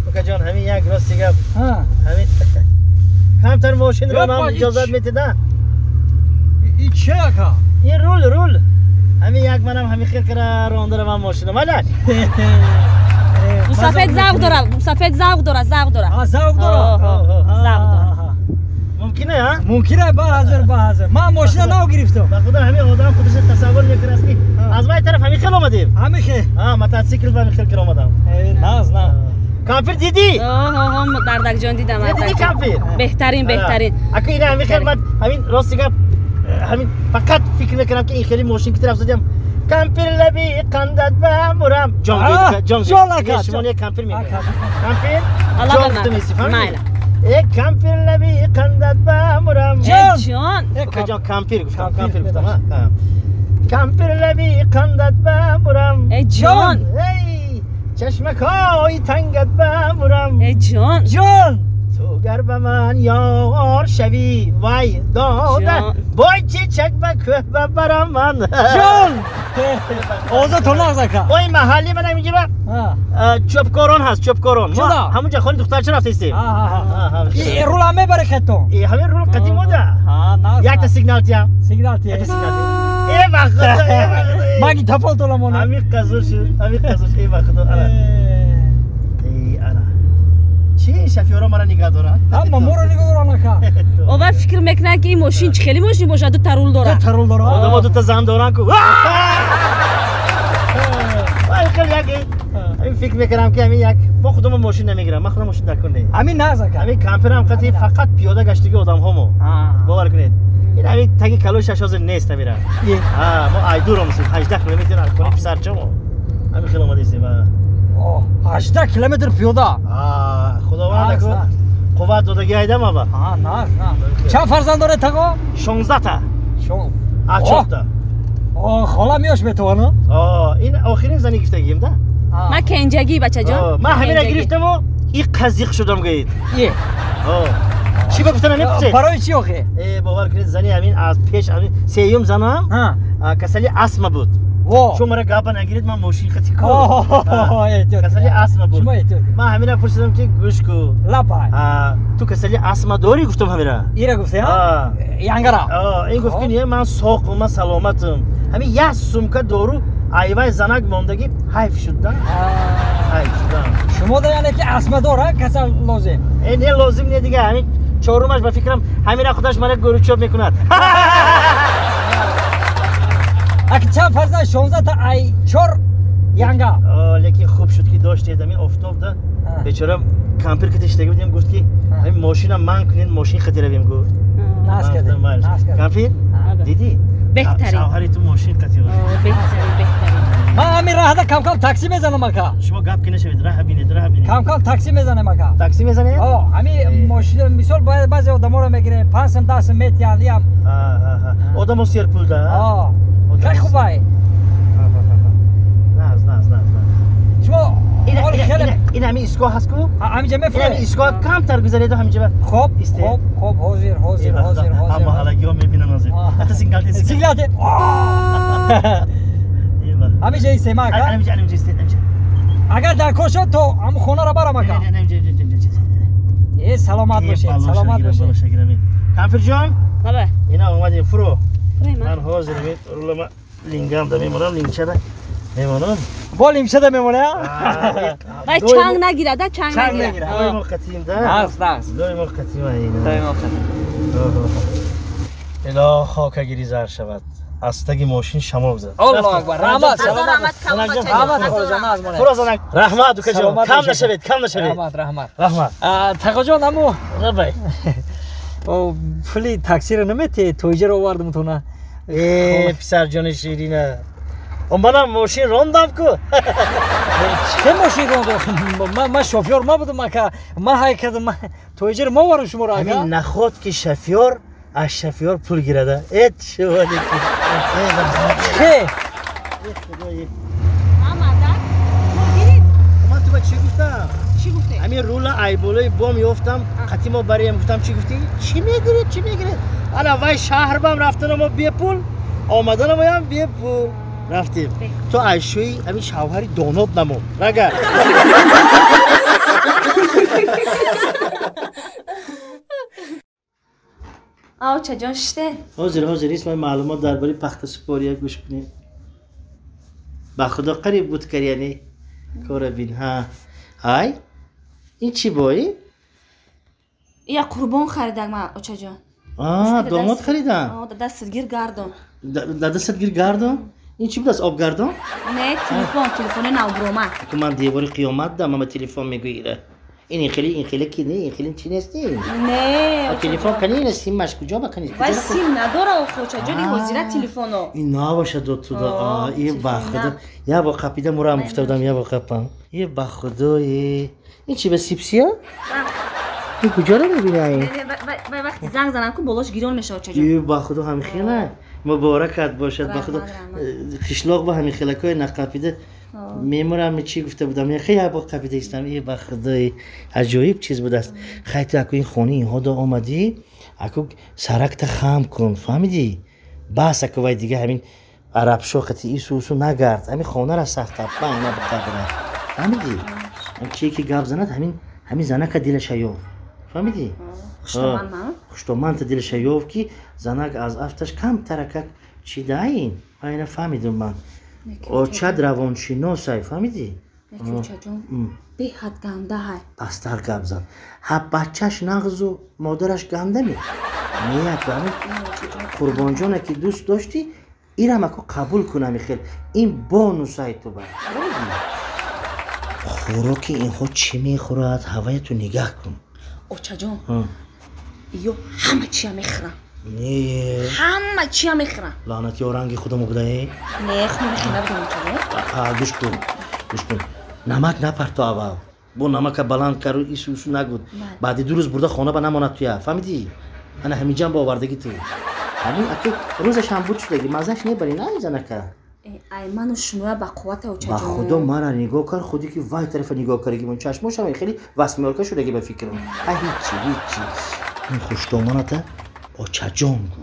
Укаҷон, ҳамин як рости гап. Ҳамин камтар мошинро ман иҷозат метед, а? И чӣ ака? Ин рул, рул. Ҳамин як манам ҳамин хел кара ронда равам мошина. Малаш. Мусафед завқ дорад, мусафед завқ дорад, завқ дорад. Завқ дорад. Завқ дорад. Мумкине, а? Мумкине, ба ҳазир, ба ҳазир. Ман мошина нав гирифтам. Ба худо ҳамин одам худаш тасаввур мекунад ки аз вай тараф ҳамин хел омадем. Ҳамин хел. А, мотоцикл ба ҳамин хел кир омадам. Наз, наз. Кампир дидӣ? Оҳ, дардакҷон дидам. Дидӣ кампир? Беҳтарин, беҳтарин. Аку ина ҳамин хел ман ҳамин рости гап ҳамин фақат фикр мекунам ки ин хели мошин ки тараф задам. Кампир лаби қандат бамурам. Ҷон, ҷон, ҷон ака. Шумо не кампир мегӯед. Кампир? Ҷон гуфта меистӣ, фаҳмидӣ? Э кампир лаби қандат бамурам. Ҷон, ҷон. Укаҷон, кампир гуфтам, кампир гуфтам, а? Кампир лаби қандат бамурам. Э ҷон. Эй, чашмакҳои тангат бамурам. Э ҷон. Ҷон. Ту гар ба ман ёр шавӣ, вай дода, бой чечак ба кӯҳ бабарам ман. Ҷон. Оза то нағз ака. Ой маҳалли ман ҳаминҷа ба чӯбкорон ҳаст, чӯбкорон. Мо ҳамунҷа хони духтарча рафтаистем. И рул ҳам мебаре хетон. Э ҳамин рул қадим буда. Якта сигнал тиям. Сигнал тиям. Якта сигнал тиям. Э ба худо, э ба худо. Маги тафол толамона. Ҳамин қазур шуд, ҳамин қазур шуд. Э ба худо, ана. Э ана. Чӣ шофёро мара нигоҳ доранд? Ҳама моро нигоҳ доранд ака. Овар фикр мекунанд ки ин мошин чӣ хеле мошин бошад, ду та рул дорад. Ду та рул дорад. Одамо ду та зан доранд ку. Ҳамин фикр мекунам ки ҳамин як мо худамон мошин намегирам, ман худам мошин дар кор не. Ҳамин нағз ака. Ҳамин камперам қати фақат пиёда гаштаги одамҳо мо. Бовар кунед. Ин ҳамин таги калои шаш ҳозир нест ҳамира. Мо айдур омадем, 18 километр аз хонаи писарча мо. Ҳамин хел омадем. 18 километр пиёда. Худованд аку қувват додаги айдам ава. Нағз, нағз. Чанд фарзанд доред таго? 16 та. А 4 та. Хола меош метавонад? Ин охирин зани гирифтагием да? Ман кенҷагӣ бачаҷон. Ман ҳамина гирифтаму и қазиқ шудам гӯед. Чӣ ба гуфта намепурсед? Барои чӣ охе? Э, бовар кунед, зани ҳамин аз пеш ҳамин сеюм занам касали астма буд. Шумо мара гапа нагиред, ман мошин хати кор. Касали астма буд. Ман ҳамина пурсидам ки гӯш ку. Лабай. Ту касали астма дорӣ гуфтам ҳамира. Ира гуфте, ҳа? Янгара. Ин гуфт ки не, ман соқум, ман саломатам. Ҳамин як сумка дору айвай занак мондагӣ ҳайф шуд да? Ҳайф шудам. Шумо да яъне ки астма дора, касал лозим? Э, не лозим не дига, ҳамин чорумаш ба фикрам ҳамина худаш мана гӯручоб мекунад. Аки чанд фарзанд? 16 та ай 4 янга. Лекин хуб шуд ки доштед ҳамин офтоб да. Бечора кампир ки тиштаги будем гуфт ки ҳамин мошина ман кунед, мошин хати равем гуфт. Наз кардем. Кампир? Дидӣ? Беҳтарин. Шавҳари ту мошин қати. Беҳтарин, беҳтарин. Ман ҳамин раҳда кам-кам такси мезанам ака. Шумо гап ки нашавед, раҳ бинед, раҳ бинед. Кам-кам такси мезанем ака. Такси мезанед? Ҳамин мошин мисол баъзе одаморо мегирем, 5 сом 10 сом метиҳанд, иам. Одамо серпул да? Хеле хубай. Наз, наз, наз. Шумо ин ҳамин истгоҳ ҳаст ку? Ҳаминҷа мефуред? Ин истгоҳ камтар гузареду ҳаминҷа. Хоб, хоб, хоб, ҳозир, ҳозир, ҳозир, ҳозир. Ҳама ҳалагиҳо мебинанд ҳозир. Ҳатто сигнал те, сигнал те. Ҳаминҷа истем ака? Ҳаминҷа, ҳаминҷа истем, ҳаминҷа. Агар дар кор шуд то ҳамун хонаро барам ака. Не, Э, саломат бошед, саломат бошед. Кампирҷон? Бале. Ина омадем, фуро. Ман ҳозир рулама Лингам да мемонам, линчада мемонам. Бо лимчада мемона? Вай чанг нагира, да чанг нагира. Доимо қатим да? Нағз, нағз. Доимо қатим айна. Доимо қатим. Ило хокагири зар шавад. Аз таги мошин шамол зад. Аллоҳу акбар. Раҳмат, саломат. Раҳмат, холаҷон, аз монед. Хулоса раҳмат, укаҷон. Кам нашавед, кам нашавед. Раҳмат, раҳмат. Раҳмат. Тағоҷон, аммо рабай. О, пули таксиро наметиҳед, то иҷаро овардам тона. Э, писарҷони ширина. Манам мошин рондам ку. Чӣ мошин рондам? Ман шофёр набудам, ака. Ман ҳай кардам. То иҷаро ма овардам шуморо, ака. Ҳамин наход ки шофёр аз шофёр пул гирада. Э, чиволеки. Чӣ? Ман ту ба чӣ гуфтам? Чӣ гуфтӣ? Ҳамин рула айболои бом ёфтам, қати мо барем гуфтам, чӣ гуфтӣ? Чӣ мегиред, чӣ мегиред? Ана вай шаҳр бам рафтанамо бепул, омаданамоям бепул. Рафтем. Ту айшӯи ҳамин шавҳари донод намо. Рагар. Очаҷон, шиште? Ҳозир, ҳозир, исмай маълумот дар бораи пахтасупория гӯш кунем. Ба худо қариб буд каряне. Кора бин, ҳа. Ҳай? Ин чӣ бои? Я қурбон харидам ман, очаҷон. А, домод харидам? Дада сидгир гардон. Дада сидгир гардон? Ин чӣ будааст, обгардон? Не, телефон, телефони навбуромад. Ку ман девори қиёмат дам, ама телефон мегӯира. Ин хеле, ин хеле ки не, ин хеле чӣ нест? Не. Телефон кани ина симаш куҷо ба кани? Вай сим надора, охочаҷони ҳозира телефоно. Ин набошад дод туда. А, е ба худо. Я бо қапида мурам гуфта будам, я бо қапам. Е ба худо, е. Ин чӣ ба сипсия? Ин куҷоро мебинӣ? Вай вақти занг занам ку болош гирён мешавад, очаҷон. Е ба худо ҳамин хела. Муборакат бошад, ба худо. Қишлоқ ба ҳамин хелакҳои нақапида мемурам, чӣ гуфта будам, я хеле бо қапида истам. Е ба худои, аҷоиб чиз будааст. Хай ту аку ин хонаи инҳо до омадӣ, аку саракта хам кун, фаҳмидӣ? Бас аку вай дига ҳамин арабшо қати ису усу нагард, ҳамин хонара сахта байна биқабра, фаҳмидӣ? Чие ки гап занад, ҳамин занака дилаша ёфт, фаҳмидӣ? Хуштоманта дилаша ёфт, ки занак аз афташ камтаракак чӣ даин. Айна фаҳмидум ман. Очад равоншиносай, фаҳмидӣ? Беҳад гандаҳай. Пасттар гап зан. Ҳа, бачаш нағзу модараш гандаме? Неяк ҳамин Қурбонҷоне ки дӯст доштӣ, ирам аку қабул кунами хел. Ин бонусай ту ба. Хӯроки инҳо чӣ мехӯрад, ҳавая ту нигаҳ кун. Очаҷон, ё ҳама чия мехӯрам. Не. Ҳама чия мехӯрам. Лаънати ё ранги худамо будае? Не, хун мехӯрам набудам, очаҷон. Гӯш кун, гӯш кун. Намак напарто аввал. Бо намака баланд кару ису усу нагуд. Баъди 2 рӯз бурда хона ба намонад туя. Фаҳмидӣ? Ана ҳаминҷам ба овардагӣ ту. Ҳамин аку рӯзаш ҳам буд шудаги, маззаш небарӣ на занака. Ай ману шумоя ба қуввата, очаҷон. Ба худо мара нигоҳ кар, худи ки вай тарафа нигоҳ кардаги мон чашмошам хеле васмиёлка шудаги ба фикрам. Ай ҳичи, ҳичи. Ин хуштоманата очаҷон гу.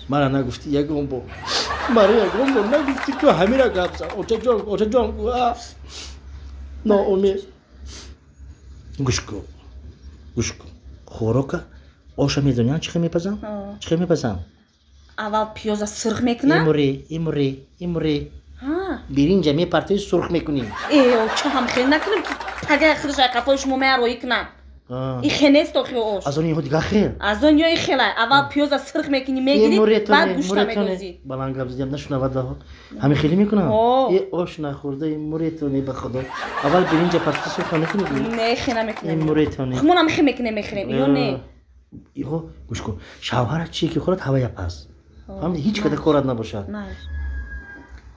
Мара нагуфтӣ ягон бор. Мара ягон бор нагуфтӣ ку ҳамира гап зан. Очаҷон, очаҷон гу. Ноумед. Гӯш кун. Гӯш кун. Хӯрока оша медонӣ чӣ хел мепазам? Чӣ хел мепазам? Аввал пиёза сурх мекунам. Имури, имури, имури. Биринҷа мепартои сурх мекунӣ. Э, оча ҳам хел накунам ки тагай худаш ай қафои шумо меароӣ кунам. И хенест охи ош. Аз он инҳо дигар хел. Аз он ё и хела. Аввал пиёза сурх мекунӣ, мегирӣ, баъд гӯшта медозӣ. Баланд гап задям, нашунавад даҳо. Ҳамин хеле мекунам? Э, ош нахӯрда, муретоне ба худо. Аввал биринҷа партои сурх намекунӣ? Не, хе намекунам. Муретоне. Хумонам хе мекунем, мехӯрем. Ё не? Иҳо, гӯш кун. Шавҳара чие ки хӯрад, ҳавая пас. Фаҳмидӣ? Ҳеҷ када корат набошад.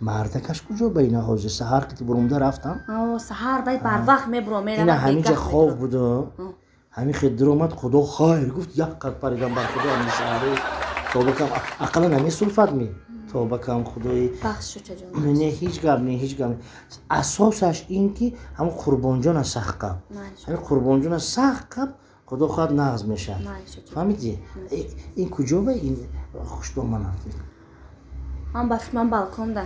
Мардакаш куҷо ба ина ҳозир? Саҳар ки бурумда рафтам. Саҳар вай барвақт мебуро, меравад. Ина ҳаминҷа хов буда. Ҳамин хел дуромад, худо хайр гуфт, як қад паридам бар худо ҳамин саҳаре. Тоба кам, ақаллан ҳамин сулфат ми. Тоба кам худои. Бахш очаҷон. Не, ҳеҷ гап не, ҳеҷ гап не. Асосаш ин ки ҳамин Қурбонҷона сахт қаб. Ҳамин Қурбонҷона сахт қаб, худо хоҳад нағз мешавад. Фаҳмидӣ? Ин куҷо ба ин хуштоманат? Ман ба фикрам балконда.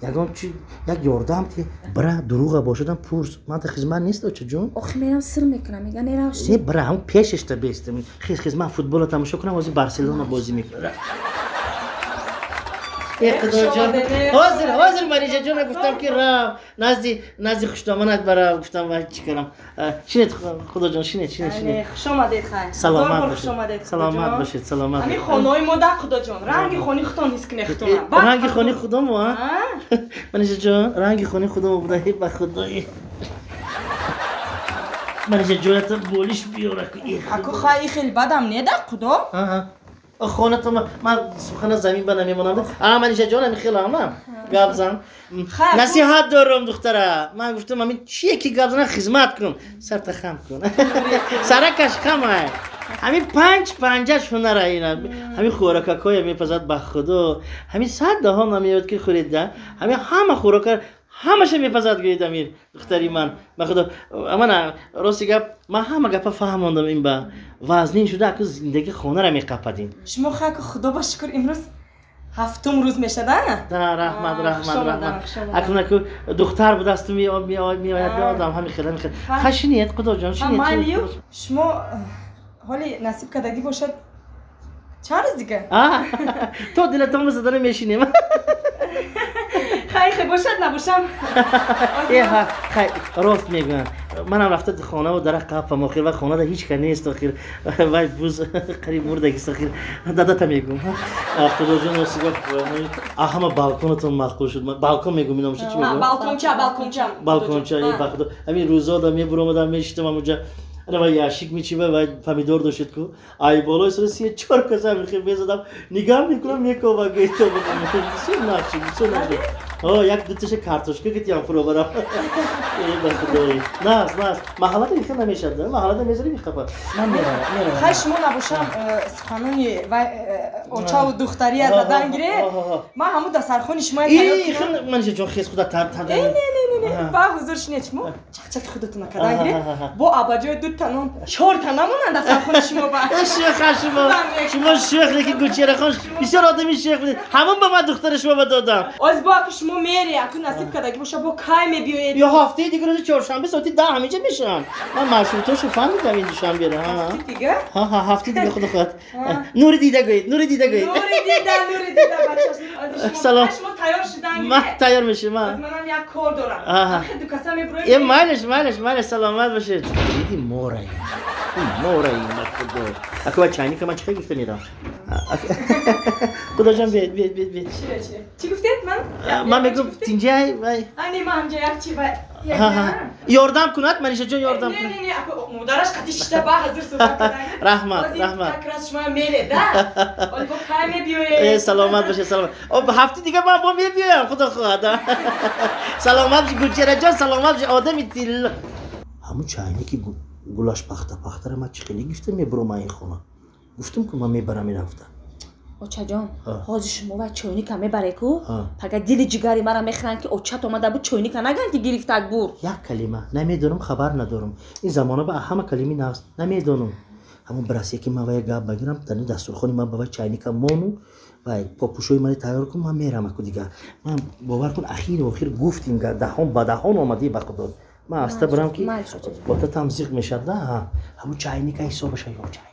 Ягон чи як ёрдам ки бира дурӯға бошадам пурс. Ман та хизмат нест, очаҷон. Охи мерам сир мекунам, мега неравши. Не, бира ҳамн пешашта бестам. Хиз хиз ман футболро тамошо кунам, ҳозир Барселона бозӣ мекунад. Худоҷон, ҳозир ҳозир Манижа ҷона гуфтам ки рав назди назди хушдоманат барав, гуфтам вай чӣ кардам. Шинед, Худоҷон, шинед, шинед, шинед. Хуш омадед, хай. Саломат бошед. Саломат бошед, саломат. Ҳамин хонаҳои мо да, Худоҷон, ранги хони худтон ҳис кунед худтона. Ранги хони худомо, а? Манижа ҷон, ранги хони худомо буда, ба Худои. Манижа ҷоната болиш биёра. Аку хай, хеле бадам не да, Худо? Хонато ман сухана замин ба намемонам. А Манижа ҷон, ами хеле ама гап зан. Насиҳат дорам, духтара. Ман гуфтам ами чие ки гап зана хизмат кун, сарта хам кун. Саракаш хам ай. Ҳамин панҷ панҷаш ҳунара ина. Ҳамин хӯрокакҳое мепазад, ба Худо. Ҳамин сад даҳон намеёд ки хӯрида. Ҳамин ҳама хӯрока ҳамаша мепазад, гӯед амир духтари ман. Ба Худо, мана рости гап, ман ҳама гапа фаҳмондам, ин ба вазнин шуда, аку зиндагӣ хонара меқападин. Шумо хаку, Худо ба шукр, имрӯз ҳафтум рӯз мешада? Да, раҳмат, раҳмат, раҳмат. Акун аку духтар будасту меояд одам ҳами хел, ҳами хел. Ха, шинед, Худоҷон, шинед. Майли, шумо ҳоли насиб кардагӣ бошад, чанд рӯз дига? То дилатон задана мешинем. Хай, хай бошад, набошам. Хай, рост мегӯянд. Манам рафта хонаву дарах қапам, охир ва хонада ҳеҷ ка нест, охир вай буз қариб мурдагист, охир дадата мегӯм. Худоҷон, рости гап, ҳама балконатон маъқул шуд. Балкон мегӯм, иномша чӣ мегӯм? Балконча, балконча. Балконча, ба Худо. Ҳамин рӯзода мебуромадам, мешитам ҳамунҷа. Ана вай яшик мечива, вай помидор дошед ку. Ай болои сара се чор каса мехе мезадам. Нигаҳ мекунам, мекова гӯйто. Бисёр нақши, бисёр нақши. О, як дуташа картошка гитиям фуро барам. Э, ба Худои. Нас, нас. Маҳаллада ихе намешад, маҳаллада мезари мехапад. Ман меравам, меравам. Хай, шумо набошам, суханони вай очаву духтария задан гире. Ман ҳамун дастархони шумо. И, хел Манижа ҷон, хез худа тар тар. Не, не, не, не. Ба ҳузур шинед, шумо чақчақи худатона кардан гире. Бо абаҷои ду та нон, чор та намонанд дастархони шумо ба. Шӯх шумо. Шумо шӯх, лекин Гулчерахон бисёр одами шӯх будед. Ҳамон ба ман духтари шумо ба додам. Оз бо аку шумо мери, аку насиб кардагӣ боша, бо кай мебиёед? Ё ҳафтаи дигар, рӯзи чоршанбе соати 10 ҳаминҷа мешавам. Ман маршрутошо фаҳмидам ин душанберо. Ҳафтаи дига? Ҳа, ҳа, ҳафтаи дига, Худо хоҳад. Нури дида гӯед, нури дида гӯед. Нури дида, нури дида, бача. Салом. Шумо тайёр шудан? Ман тайёр мешавам. Манам як кор дорам. Ду каса мебуроем. Э, майлаш, майлаш, майлаш, саломат бошед. Диди мораи. Мораи, ба Худо. Аку ва чайника ман чӣ хел гуфта мерам? Худоҷон, биед, биед, биед, биед. Чӣ гуфтед ман? Ман мегӯм тинҷай вай. Ани ман ҳамҷа як чи вай. Ёрдам кунад, Манижа ҷон, ёрдам кунад. Не, не, модараш қати шита ба ҳазир суҳбат кардан. Раҳмат, раҳмат. Как раз шумо меред, да? Оли бо кай мебиёед? Э, саломат бошед, саломат. Ҳафти дига ман бо мебиёям, Худо хоҳад. Саломат бошед, Гулчера ҷон, саломат бошед, одами тилло. Ҳамун чайники гулаш пахта пахтара ман чӣ хеле гифта мебурам ин хона. Гуфтам ку ман мебарам ин ҳафта. Очаҷон, ҳозир шумо ва чойника мебаре ку, пага дили ҷигари мара мехӯранд, ки очат омада буд, чойника наган ки гирифтак бур. Як калима намедонам, хабар надорам. Ин замона ба ҳама калими нағз намедонам. Ҳамон бирасе ки ман вая гап багирам, дар ин дастурхони ман ба вай чайника мону вай попушои мани тайёр кун, ман мерам аку дигар. Ман бовар кун, ахиру охир гуфтим, даҳон ба даҳон омадӣ, ба Худо. Ман аста бурам ки бота тамзиқ мешад, да? Ҳамон чайника ҳисобаша ё чай.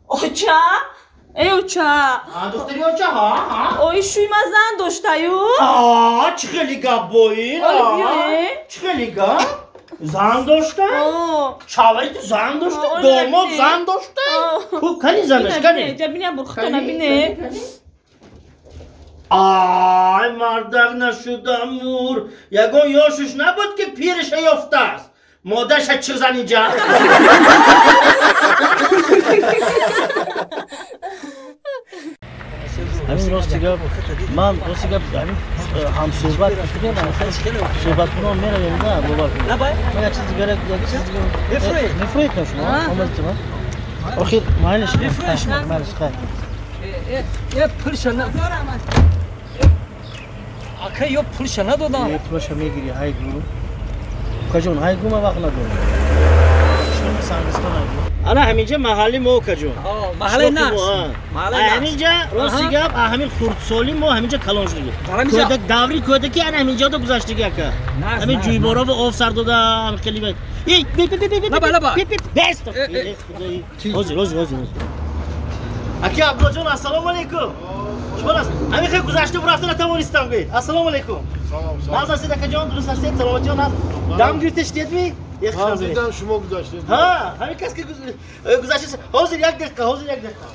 Оча? Эй, оча! Духтари оча, ҳа, ҳа. Ой, шӯй ман зан доштаю? А, чӣ хеле гап боин? Чӣ хеле гап? Зан дошта? Шавҳари ту зан дошта? Домод зан дошта? Ку кани занаш, кани? Ҷабиня бурхтона бине. Ай, мардак нашуда мур. Ягон ёшуш набуд ки пириша ёфтааст. Модарша чизан инҷа? Ҳамин рости гап, ман рости гап, ҳамин ҳамсӯҳбат суҳбат кунон меравем, да, бовар кун. Ман як чиз дигар, як чиз дигар. Мефурӯед шумо? Омадед шумо? Охир, майлаш, майлаш, хай. Э, пулша на. Ака, ё пулша надодам. Э, пулша мегири, ҳай гу. Укаҷон, ҳай гу, ман вақт надорам. Сангистон ҳай гу. Ана ҳаминҷа маҳалли мо, укаҷон. Маҳаллаи нақс. Ҳаминҷа рости гап, ҳамин хурдсоли мо ҳаминҷа калон шудагӣ. Кӯдак, даври кӯдаки ана ҳаминҷода гузаштагӣ, ака. Ҳамин ҷӯйборо ва об сар дода, хеле вай. Эй, бе бе бе бе. Лаба, лаба. Бест. Ҳозир, ҳозир, ҳозир. Аки Абдуллоҷон, ассалому алайкум. Шумо аст? Ҳамин хел гузашта рафта натавонистам гӯед. Ассалому алайкум. Салом, салом. Нағз ҳастед, акаҷон, дуруст ҳастед, саломатиён ҳаст. Дам гирифта шидедми? Ҳам дидам шумо гузаштед. Ҳа, ҳамин кас ки гузашта. Ҳозир як дақиқа, ҳозир як дақиқа.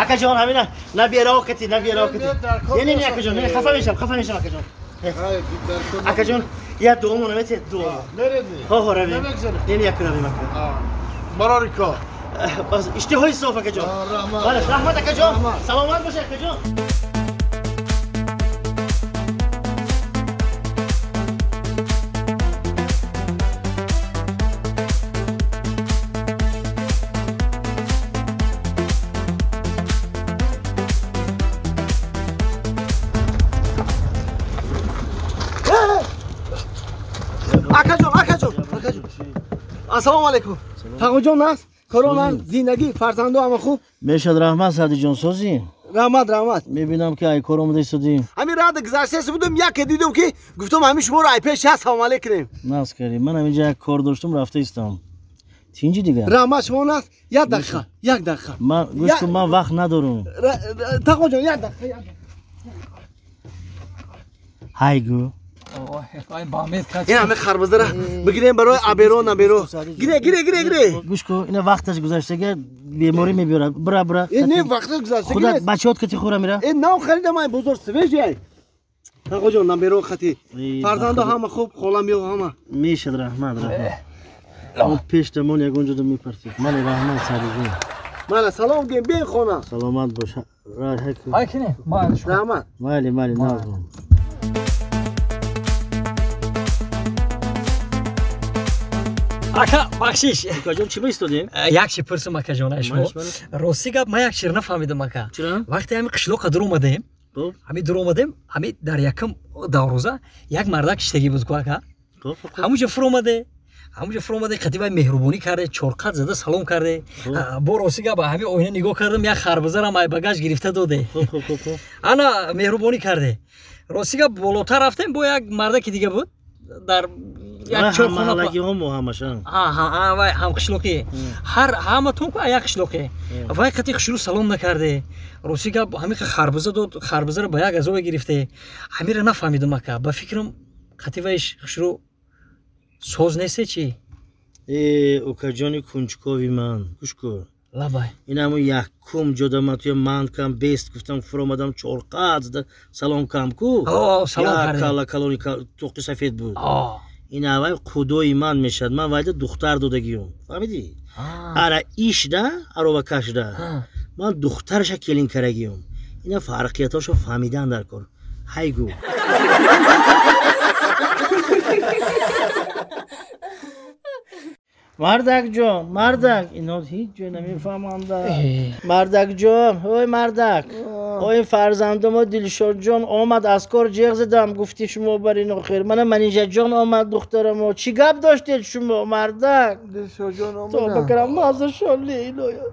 Акаҷон, ҳамина набераокати, набераокати. Не, не, не, акаҷон, не, хафа мешам, хафа мешам, акаҷон. Акаҷон, я дуомо наметед, дуомо. Мередни? Ҳо, ҳо, равем. Не, не, як равем, ака. Барори кор. Иштиҳои соф, акаҷон. Раҳмат. Бале, раҳмат, акаҷон. Саломат бошед, акаҷон. Акаҷон, акаҷон, акаҷон. Ассалому алайкум. Тағоҷон аст? Корона, зиндагӣ, фарзандо ҳама хуб? Мешад раҳмат, Садиҷон, созӣ? Раҳмат, раҳмат. Мебинам ки ай кор омада истодӣ. Ҳамин рада гузаштаст будам, яке дидам ки гуфтам ҳамин шуморо ай пеш ҳаст, салом алайкум. Нас кардӣ. Ман ҳаминҷа як кор доштам, рафта истам. Тинҷи дигар? Раҳмат, шумо наст? Як дақиқа, як дақиқа. Ман гӯш кун, ман вақт надорам. Тағоҷон, як дақиқа, як дақиқа. Ҳай гӯ. Ин ҳама харбузаро бигирем барои аберо наберо. Гире, гире, гире, гире. Гӯш кун, ина вақташ гузаштага беморӣ мебиёрад. Бира, бира. Э, не, вақташ гузаштага. Худат бачаҳот кати хӯра мера. Э, нав харидам ай бозор свежий ай. Тағоҷон, наберо хати. Фарзандо ҳама хуб, холам ё ҳама. Мешад раҳмат, раҳмат. Он пештамон ягон ҷода мепартид. Мани раҳмат, Садиҷон. Мана салом гем, бен хона. Саломат бош. Ҳай кине? Раҳмат. Майли, майли, назм. Ака, бахшиш. Акаҷон, чӣ баистодем? Як чи пурсум, акаҷон, ай шумо. Рости гап, ман як чиз нафаҳмидам, ака. Вақте ҳамин қишлоқа дур омадем, ҳамин дур омадем, ҳамин дар якум давроза як мардак шиштагӣ буд ку, ака. Ҳамунҷо фуромаде, ҳамунҷо фуромаде, қати вай меҳрубонӣ карде, чорқат зада салом карде. Бо рости гап, ҳамин оина нигоҳ кардам, як харбузарам ай багаж гирифта доде. Ана меҳрубонӣ карде. Рости гап, болотар рафтем, бо як мардаки дига буд. Дар як чорхоналагиҳо мо ҳамашан. Аҳа, вай ҳамқишлоқӣ. Ҳар ҳаматон ку як қишлоқӣ. Вай қати хушрӯ салом накарде. Рости гап, ҳамин харбуза дод, харбузаро ба як азобе гирифте. Ҳаминро нафаҳмидам, ака. Ба фикрам қати вайш хушрӯ соз несте чӣ? Э, укаҷони кунҷкови ман, гӯш кун. Лабай. Ин ҳамун якум ҷода ман туя ман кам бест гуфтам, фуромадам чорқат зада салом кам ку. Салом кардем. Кала калони тоқи сафед буд. Ин аввал худои ман мешад. Ман вайда духтар додагиём. Фаҳмидӣ? Ара ишда, аровакашда. Ман духтарша келин карагиём. Ина фарқиятошо фаҳмидан дар кор. Ҳай гӯ. Мардак ҷон, мардак, ино ҳеҷ ҷой намефаҳманда. Мардак ҷон, ой мардак, ой фарзандомо Дилшод ҷон омад аз кор ҷеғ задам, гуфти шумо бар ин охир. Мана Манижа ҷон омад духтарамо. Чӣ гап доштед шумо, мардак? Дилшод ҷон омад. Тоба кардам, мазашон лейлоя.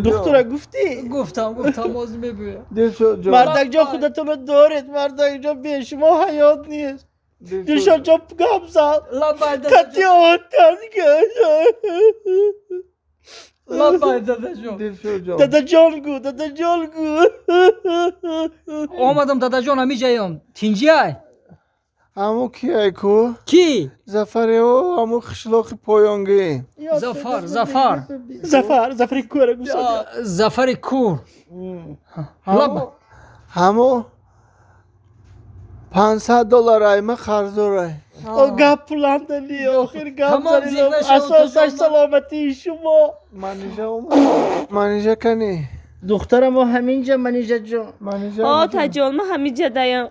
Духтара гуфтӣ? Гуфтам, гуфтам, боз мебӯям. Дилшод ҷон. Мардак ҷон, худатонро доред, мардак ҷон, бе шумо ҳаёт нест. Дилшод ҷон гап зад. Қати оҳтан. Лабай, дадаҷон. Дадаҷон гӯ, дадаҷон гӯ. Омадам, дадаҷон, ҳамин ҷаём. Тинҷиай? Ҳамун киай ку? Ки? Зафаре о, ҳамун қишлоқи поёнгӣ. Зафар, Зафар. Зафар, Зафари кӯра гӯ. Зафари кӯр. Ҳамун $500 айма қарз дорай. О, гап пуландали, охир гап зарилам. Асосаш саломатии шумо. Манижа омад. Манижа кани? Духтарамо ҳаминҷа, Манижа ҷон. О, таҷон, ман ҳаминҷа даям.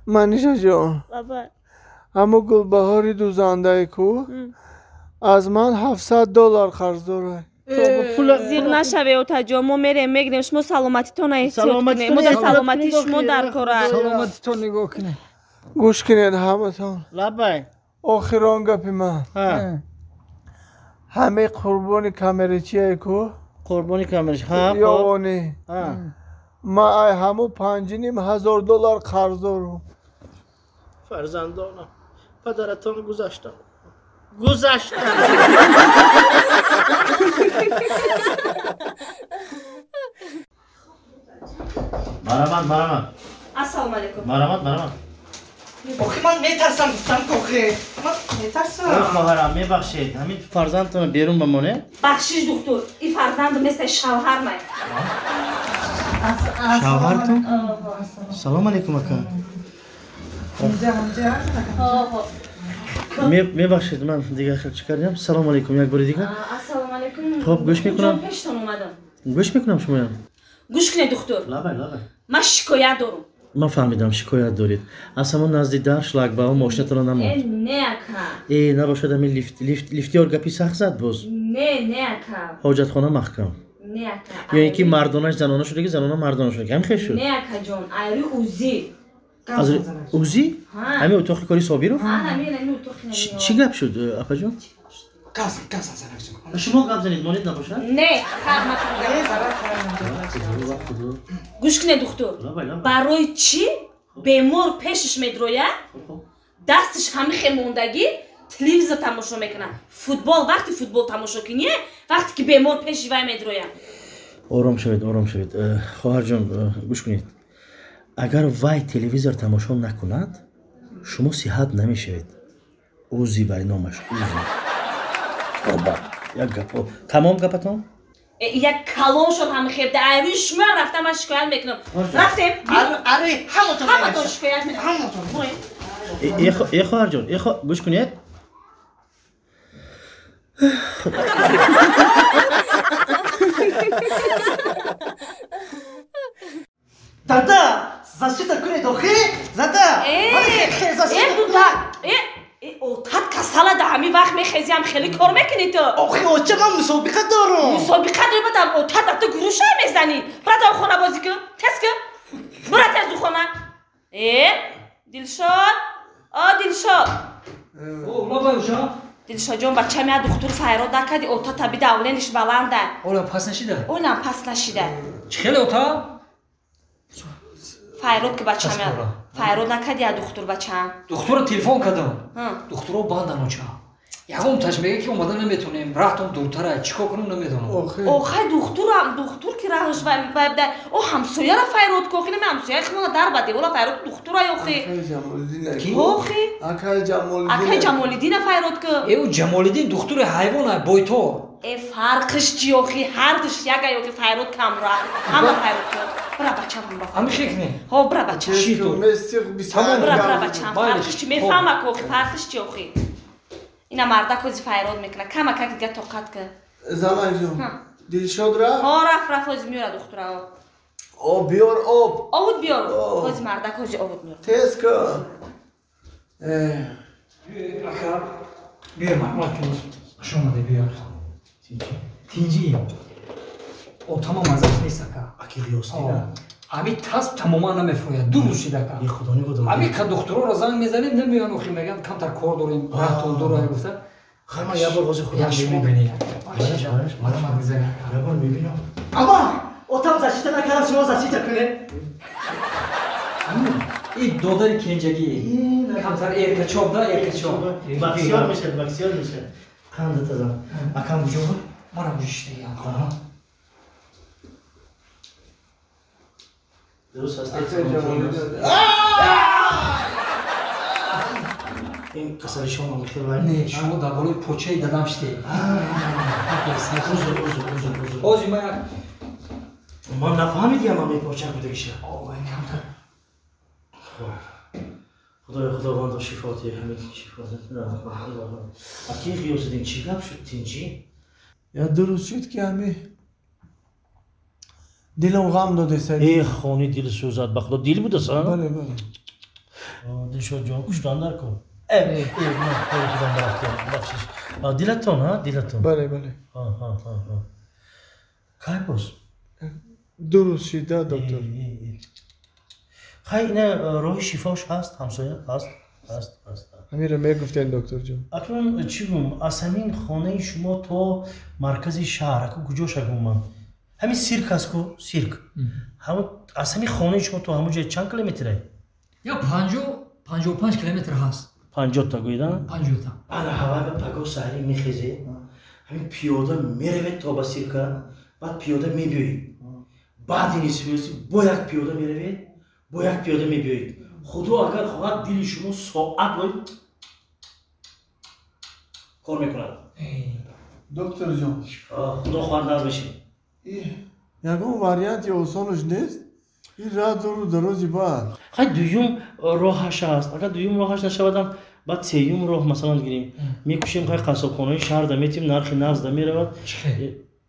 Манижа ҷон. Лабай. Ҳамун Гулбаҳори дузандае ку аз ман $700 қарз дорай. Зиқ нашаве, отаҷон, мо мерем, мегирем, шумо саломатитонро эҳтиёт кунед. Мо дар саломатии шумо дар кор аст. Саломатитон нигоҳ кунед. Гӯш кунед ҳаматон. Лабай. Охирон гапи ман. Ҳамаи қурбони камерачие ку? Қурбони камерачи, ҳа. Ёвонӣ. Ман ай ҳамун $5,500 қарз дорам. Фарзандонам, падаратон гузаштам. Гузашта. Марамат, марамат. Ассалому алайкум. Марамат, марамат. Охи ман метарсам, гуфтам охи. Ман метарсам. Хоҳарам, мебахшед. Ҳамин фарзандтонро берун бамонед? Бахшиш, духтур. Ин фарзандам нест, шавҳармай. Шавҳартон? Салом алейкум, ака. Мебахшед, ман дигар хел чӣ кардам? Салом алейкум, як бори дигар. Ассалому алейкум. Хоб, гӯш мекунам. Пештон омадам. Гӯш мекунам шумоям. Гӯш кунед, духтур. Лабай, лабай. Ман шикоят дорам. Ман фаҳмидам, шикоят доред. Аз ҳамон назди дар шлагбаум мошинатонро намонд. Не, ака. Э, набошад ҳамин лифтёр гапи сахт зад боз? Не, не, ака. Ҳоҷатхона маҳкам. Не, ака. Ё ин ки мардонаш занона шудаги, занона мардона шудаги. Ҳамин хел шуд? Не, акаҷон, айри УЗИ. Аз УЗИ? Ҳамин утоқи кори Собиров? Ҳамин утоқи. Чӣ гап шуд, апаҷон? Гап зан. Шумо гап занед, монед набошад? Не, гӯш кунед, духтур. Барои чӣ бемор пешаш медрояд, дасташ ҳамихе мондагӣ телевизор тамошо мекунад. Футбол, вақти футбол тамошо кунӣ, вақте ки бемор пеши вай медрояд. Ором шавед, ором шавед. Хоҳарҷон, гӯш кунед. Агар вай телевизор тамошо накунад, шумо сиҳат намешавед. Узи вай номаш, узи. Тоба, як гапо. Тамом гапатон? Як калон шуд ҳама хебда. Айрӯи шумоам рафтам, ман шикоят мекунам. Рафтем? Ари, ҳаматон. Ҳаматон шикоят мекунам. Ҳаматон. Э, хоҳарҷон, э, гӯш кунед. Дада, защита кунед, охи? Зада. Э, дуда. Э, отат касала да ҳамин вақт мехезиам, хеле кор мекунӣ ту. Охи, оча, ман мусобиқа дорам. Мусобиқа дорӣ, баъдам отат рафта гурӯша мезанӣ. Бира та хона бозӣ кун, тез кун. Бира тез ду хона. Э, Дилшод? О, Дилшод. О, лабай уша. Дилшодҷон, бачам я духтур файрод накарди, отат таби давлениш баланда. Олам пас нашида? Олам пас нашида. Чӣ хеле ота? Файрод ки бачам я. Файрод накарди я духтур бачам. Духтурро телефон кардам. Духтурро бандан оча. Ягон таш мега ки омада наметонем, раҳтон дуртара, чӣ кор кунам намедонам. Охай духтурам, духтур ки раҳш вай о ҳамсояра файрод ку, охи нами ҳамсояи химона дар ба девола файрод духтура охи. Охи. Акай Ҷамолиддин. Акай Ҷамолиддина файрод ку. Э, ӯ Ҷамолиддин духтури ҳайвона, бойтор. Э, фарқиш чи охи, ҳардуш яга охи файрод камра. Ҳама файрод ку. Бира бачам ҳам ба. Ҳами хекне. Ҳо, бира бачам. Бира, бира бачам. Фарқиш чи мефаҳма ку охи, фарқиш чи охи. Ина мардак ҳози файрод мекунад. Камакак дига тоқат ку. Заманҷон, Дилшод рафт? Ҳо, рафт, рафт, ҳози меёрад духтура. Об биёр, об. Овуд биёр. Ҳози мардак ҳози овуд меёрад. Тез кун. Ака, биё мармат кун. Хуш омадӣ, биё. Тинҷӣ. Отама маззаш нест, ака. Аки ғиёсдида. Ҳамин тасб тамоман намефурӯяд. Ду рӯз шид, ака. Е, худо нигоҳ. Ҳамин ка духтуроро занг мезанем, намеоянд, охи мегӯянд камтар кор дорем, раҳтон дора гуфта. Хай, ман як бор ҳозир худам Як шумо бинед. Мармат гузаред. Як бор мебинам. Ама, отам защита накардам, шумо защита кунед. Ин додари кенҷагӣ. Камтар эркачоб да, эркачоб. Боксёр мешад, боксёр мешад. Қанда тазам. Акам куҷо буд? Манам ҷушидаям. Дуруст ҳастед. Ин касали шумо хел вай? Не, шумо дар болои почаи дадам шидед. Узр, узр, узр, узр. Ҳозир ман як Ман нафаҳмидиам ҳамаи почак будагиша. Худоё, Худовандо шифо диҳ, ҳамин шифо. Аки Ғиёсиддин, чӣ гап шуд, тинҷӣ? Я дуруст шуд ки ҳами дилам ғам додеса. Э, хони дил сӯзад, ба худо дил будаса? Бале, бале. Дилшодҷон, куштан дар кун. Э, ман кори худам рафтам, бахшиш. Дилатон, ҳа, дилатон. Бале, бале. Ҳа. Кай боз? Дуруст шид, да, доктор. Хай, ина роҳи шифош ҳаст, ҳамсоя ҳаст, ҳаст, ҳаст. Ҳаминро мегуфтем, докторҷон. Акнун чӣ гум, аз ҳамин хонаи шумо то маркази шаҳр, аку куҷоша гум ман? Ҳамин сирк аст ку, сирк. Аз ҳамин хонаи шумо то ҳамон ҷоя чанд километр? Я 55 километр ҳаст. 50 та гӯида? 50 та. Ана ҳавага паго саҳри мехезе, ҳамин пиёда меравед то ба сирка, баъд пиёда мебиёед. Баъди нисфирӯзӣ бо як пиёда меравед, бо як пиёда мебиёед. Худо агар хоҳад, дили шумо соат бо кор мекунад. Докторҷон. Худо хоҳад, нағз мешед. Ягон варианти осонаш нест? Ин раҳ дуру дарози бад. Хай, дуюм роҳаш аст. Агар дуюм роҳаш нашавадам, баъд сеюм роҳ, масалан, гирем, мекушем. Хай, қассобхонаи шаҳрда метим, нархи нағзда меравад.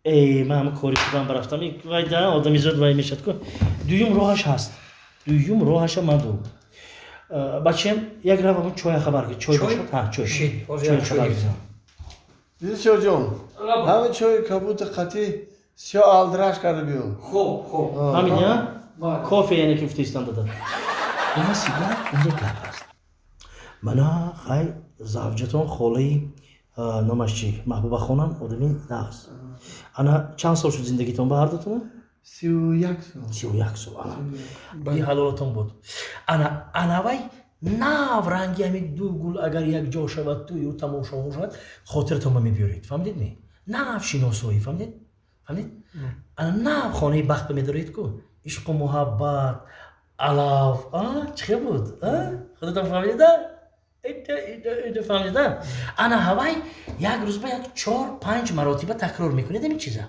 Э, ман ҳама кори худам барафтам, вайда одамизод вай мешад ку. Дуюм роҳаш ҳаст, дуюм роҳаша ман ду бачаем, як рав ҳамон чоя хабар ки чой бошад. Ҳа, чой, чой хабар. Дилшоҷон, ҳамин чои кабути қатӣ сиё алдраш карда биё. Хуб, хуб. Ҳамин я кофе, яъне ки гуфтаистан дада. Масига инҷа гап аст. Мана, хай, завҷатон холаи номаш чи, Маҳбубахонам, одами нағз. Ана, чанд сол шуд зиндагитон ба ҳардутона? 31 сол. 31 сол. Ана, и ҳалолатон буд. Ана, анавай нав ранги ҳамин ду гул агар якҷо шавад, тую тамошоҳо шавад, хотиратон ба мебиёред. Фаҳмидед ми? Нав шиносоӣ, фаҳмидед, фаҳмидед? Ана, нав хонаи бахт ба медоред ку, ишқу муҳаббат, алав чӣ хел буд, худатон фаҳмидеда, фаҳмидеда? Ана, ҳавай як рӯз ба як чор панҷ маротиба такрор мекунед ҳамин чиза.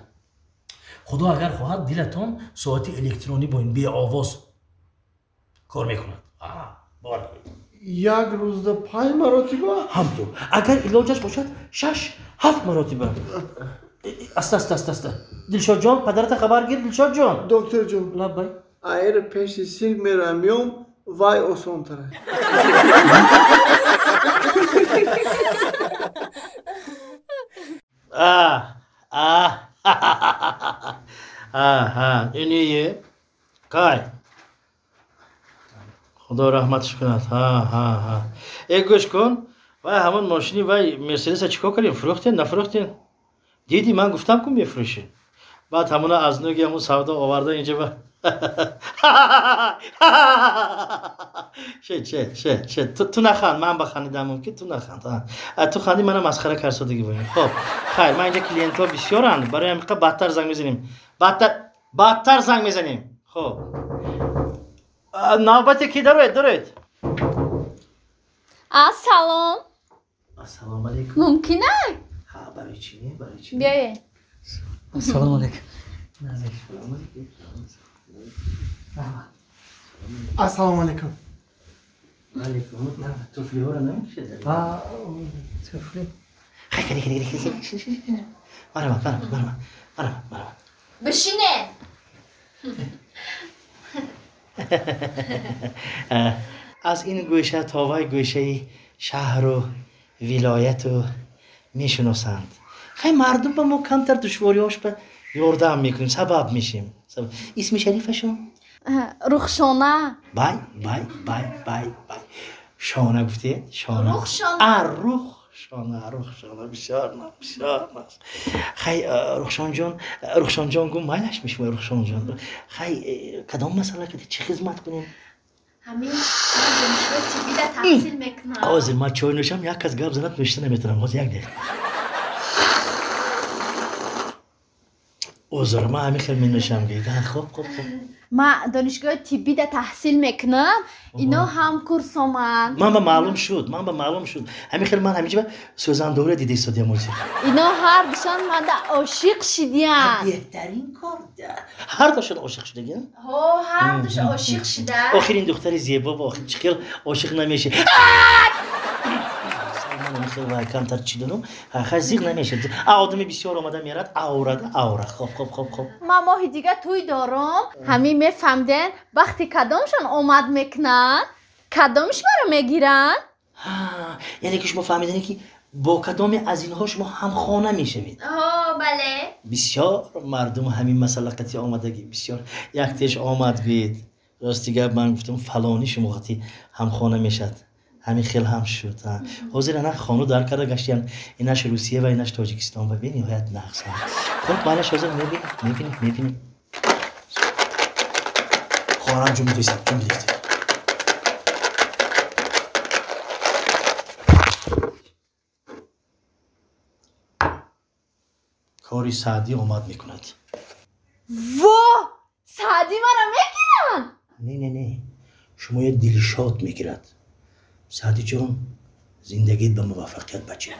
Худо агар хоҳад, дилатон соати электронӣ бо ин беовоз кор мекунад, бовар кунед. Як рӯзда панҷ маротиба? Ҳамту, агар илоҷаш бошад, шаш ҳафт маротиба. Аста, аста, аста, аста. Дилшодҷон, падарата хабар гир, Дилшодҷон. Докторҷон. Лаббай. Аэра пеши сирк мерам, меом, вай осонтара. А а а иние кай, худо раҳматш кунад. Ҳа, ҳа, ҳа. Э, гӯш кун, вай ҳамон мошини, вай Мерседеса чӣ кор кардем? Фурӯхтен, нафурӯхтен? Диди, ман гуфтам ку, мефурӯшем. Баъд ҳамона аз нуги ҳамон савдо оварда инҷа ба. Шед, шед, шед, шед. Ту наханд, ман ба хандидам мумкин, ту наханд. Ту ханди, мана масхара карсодагӣ боем. Хоб, хайр, ман инҷа клиентҳо бисёранд, барои ҳамиқа баъдтар занг мезанем, баъдтар, баъдтар занг мезанем. Хоб, навбате ки дароед, дароед. Ассалом. Ассалому алайкум. Мумкин ай? Ҳа, барои чӣ не, барои чӣ? Биёед. Ассалому алайкум. Ассалому алайкум. Алайкум. Туфлиҳоро намекушед? Туфли. Марҳамат, марҳамат, марҳамат, марҳамат, марҳамат. Бишинед. Аз ин гӯша то вай гӯшаи шаҳру вилояту мешиносанд. Хай, мардум ба мо камтар душвориҳош ба ёрдам мекунем, сабаб мешем. Исми шарифашон? Рухшона. Бай, бай, бай, бай, бай, шона гуфтед, шона? Рухшона. А, Рухшона, Рухшона, бисёр нағз, бисёр нағз. Хай, Рухшонҷон, Рухшонҷон гум, майлаш мешумои, Рухшонҷон. Хай, кадом масъала кади, чӣ хизмат кунем? Ҳамин ман донишгоҳи тиббида таҳсил мекунам. Ҳозир ман чой нӯшам, як кас гап занад, нӯшида наметавонам. Ҳозир, як дақиқа. Узр, ман ҳамин хел менӯшам. Хоб, хоб, хоб. Ман донишгоҳи тиббида таҳсил мекунам, ино ҳамкурсоманд. Ман ба маълум шуд, ман ба маълум шуд. Ҳамин хел ман ҳаминҷа сӯзандория дида истодиям ҳозир. Ино ҳардушон манда ошиқ шидиянд. Беҳтарин кор. Ҳардушон ошиқ шудагиям? Ҳо, ҳардуш ошиқ шида. Охир ин духтари зебо ба охир чӣ хел ошиқ намеши? Ман камтар чӣ дорам, хай, зиқ намешад. А одами бисёр омада мерад, аурада, аура. Хоб, хоб, хоб, хоб. Ман моҳи дига тӯй дорам. Ҳамин мефаҳмден, вақти кадомшон омад мекунанд, кадомш маро мегиранд? Яъне ки шумо фаҳмиданед, ки бо кадоме аз инҳо шумо ҳамхона мешавед? Ҳо, бале. Бисёр мардум ҳамин масъала қатъи омадагӣ, бисёр. Як теш омад, гӯед, рости гап, ман гуфтам, фалонӣ шумо қатъи ҳамхона мешавад. Ҳамин хел ҳам шуд. Ҳозир ана хону дар карда гаштиян, инаш Русия ва инаш Тоҷикистон ва бениҳоят нағз. Хуб, манаш ҳозир мебинем, мебинем, мебинем. Хоҳарам, ҷун бидоистед, ҷун бидоистед. Кори Саъдӣ омад мекунад. Во, Саъдӣ мара мегиранд? Не, не, не, шумоя Дилшод мегирад. Саъдиҷон, зиндагит ба муваффақият, бача.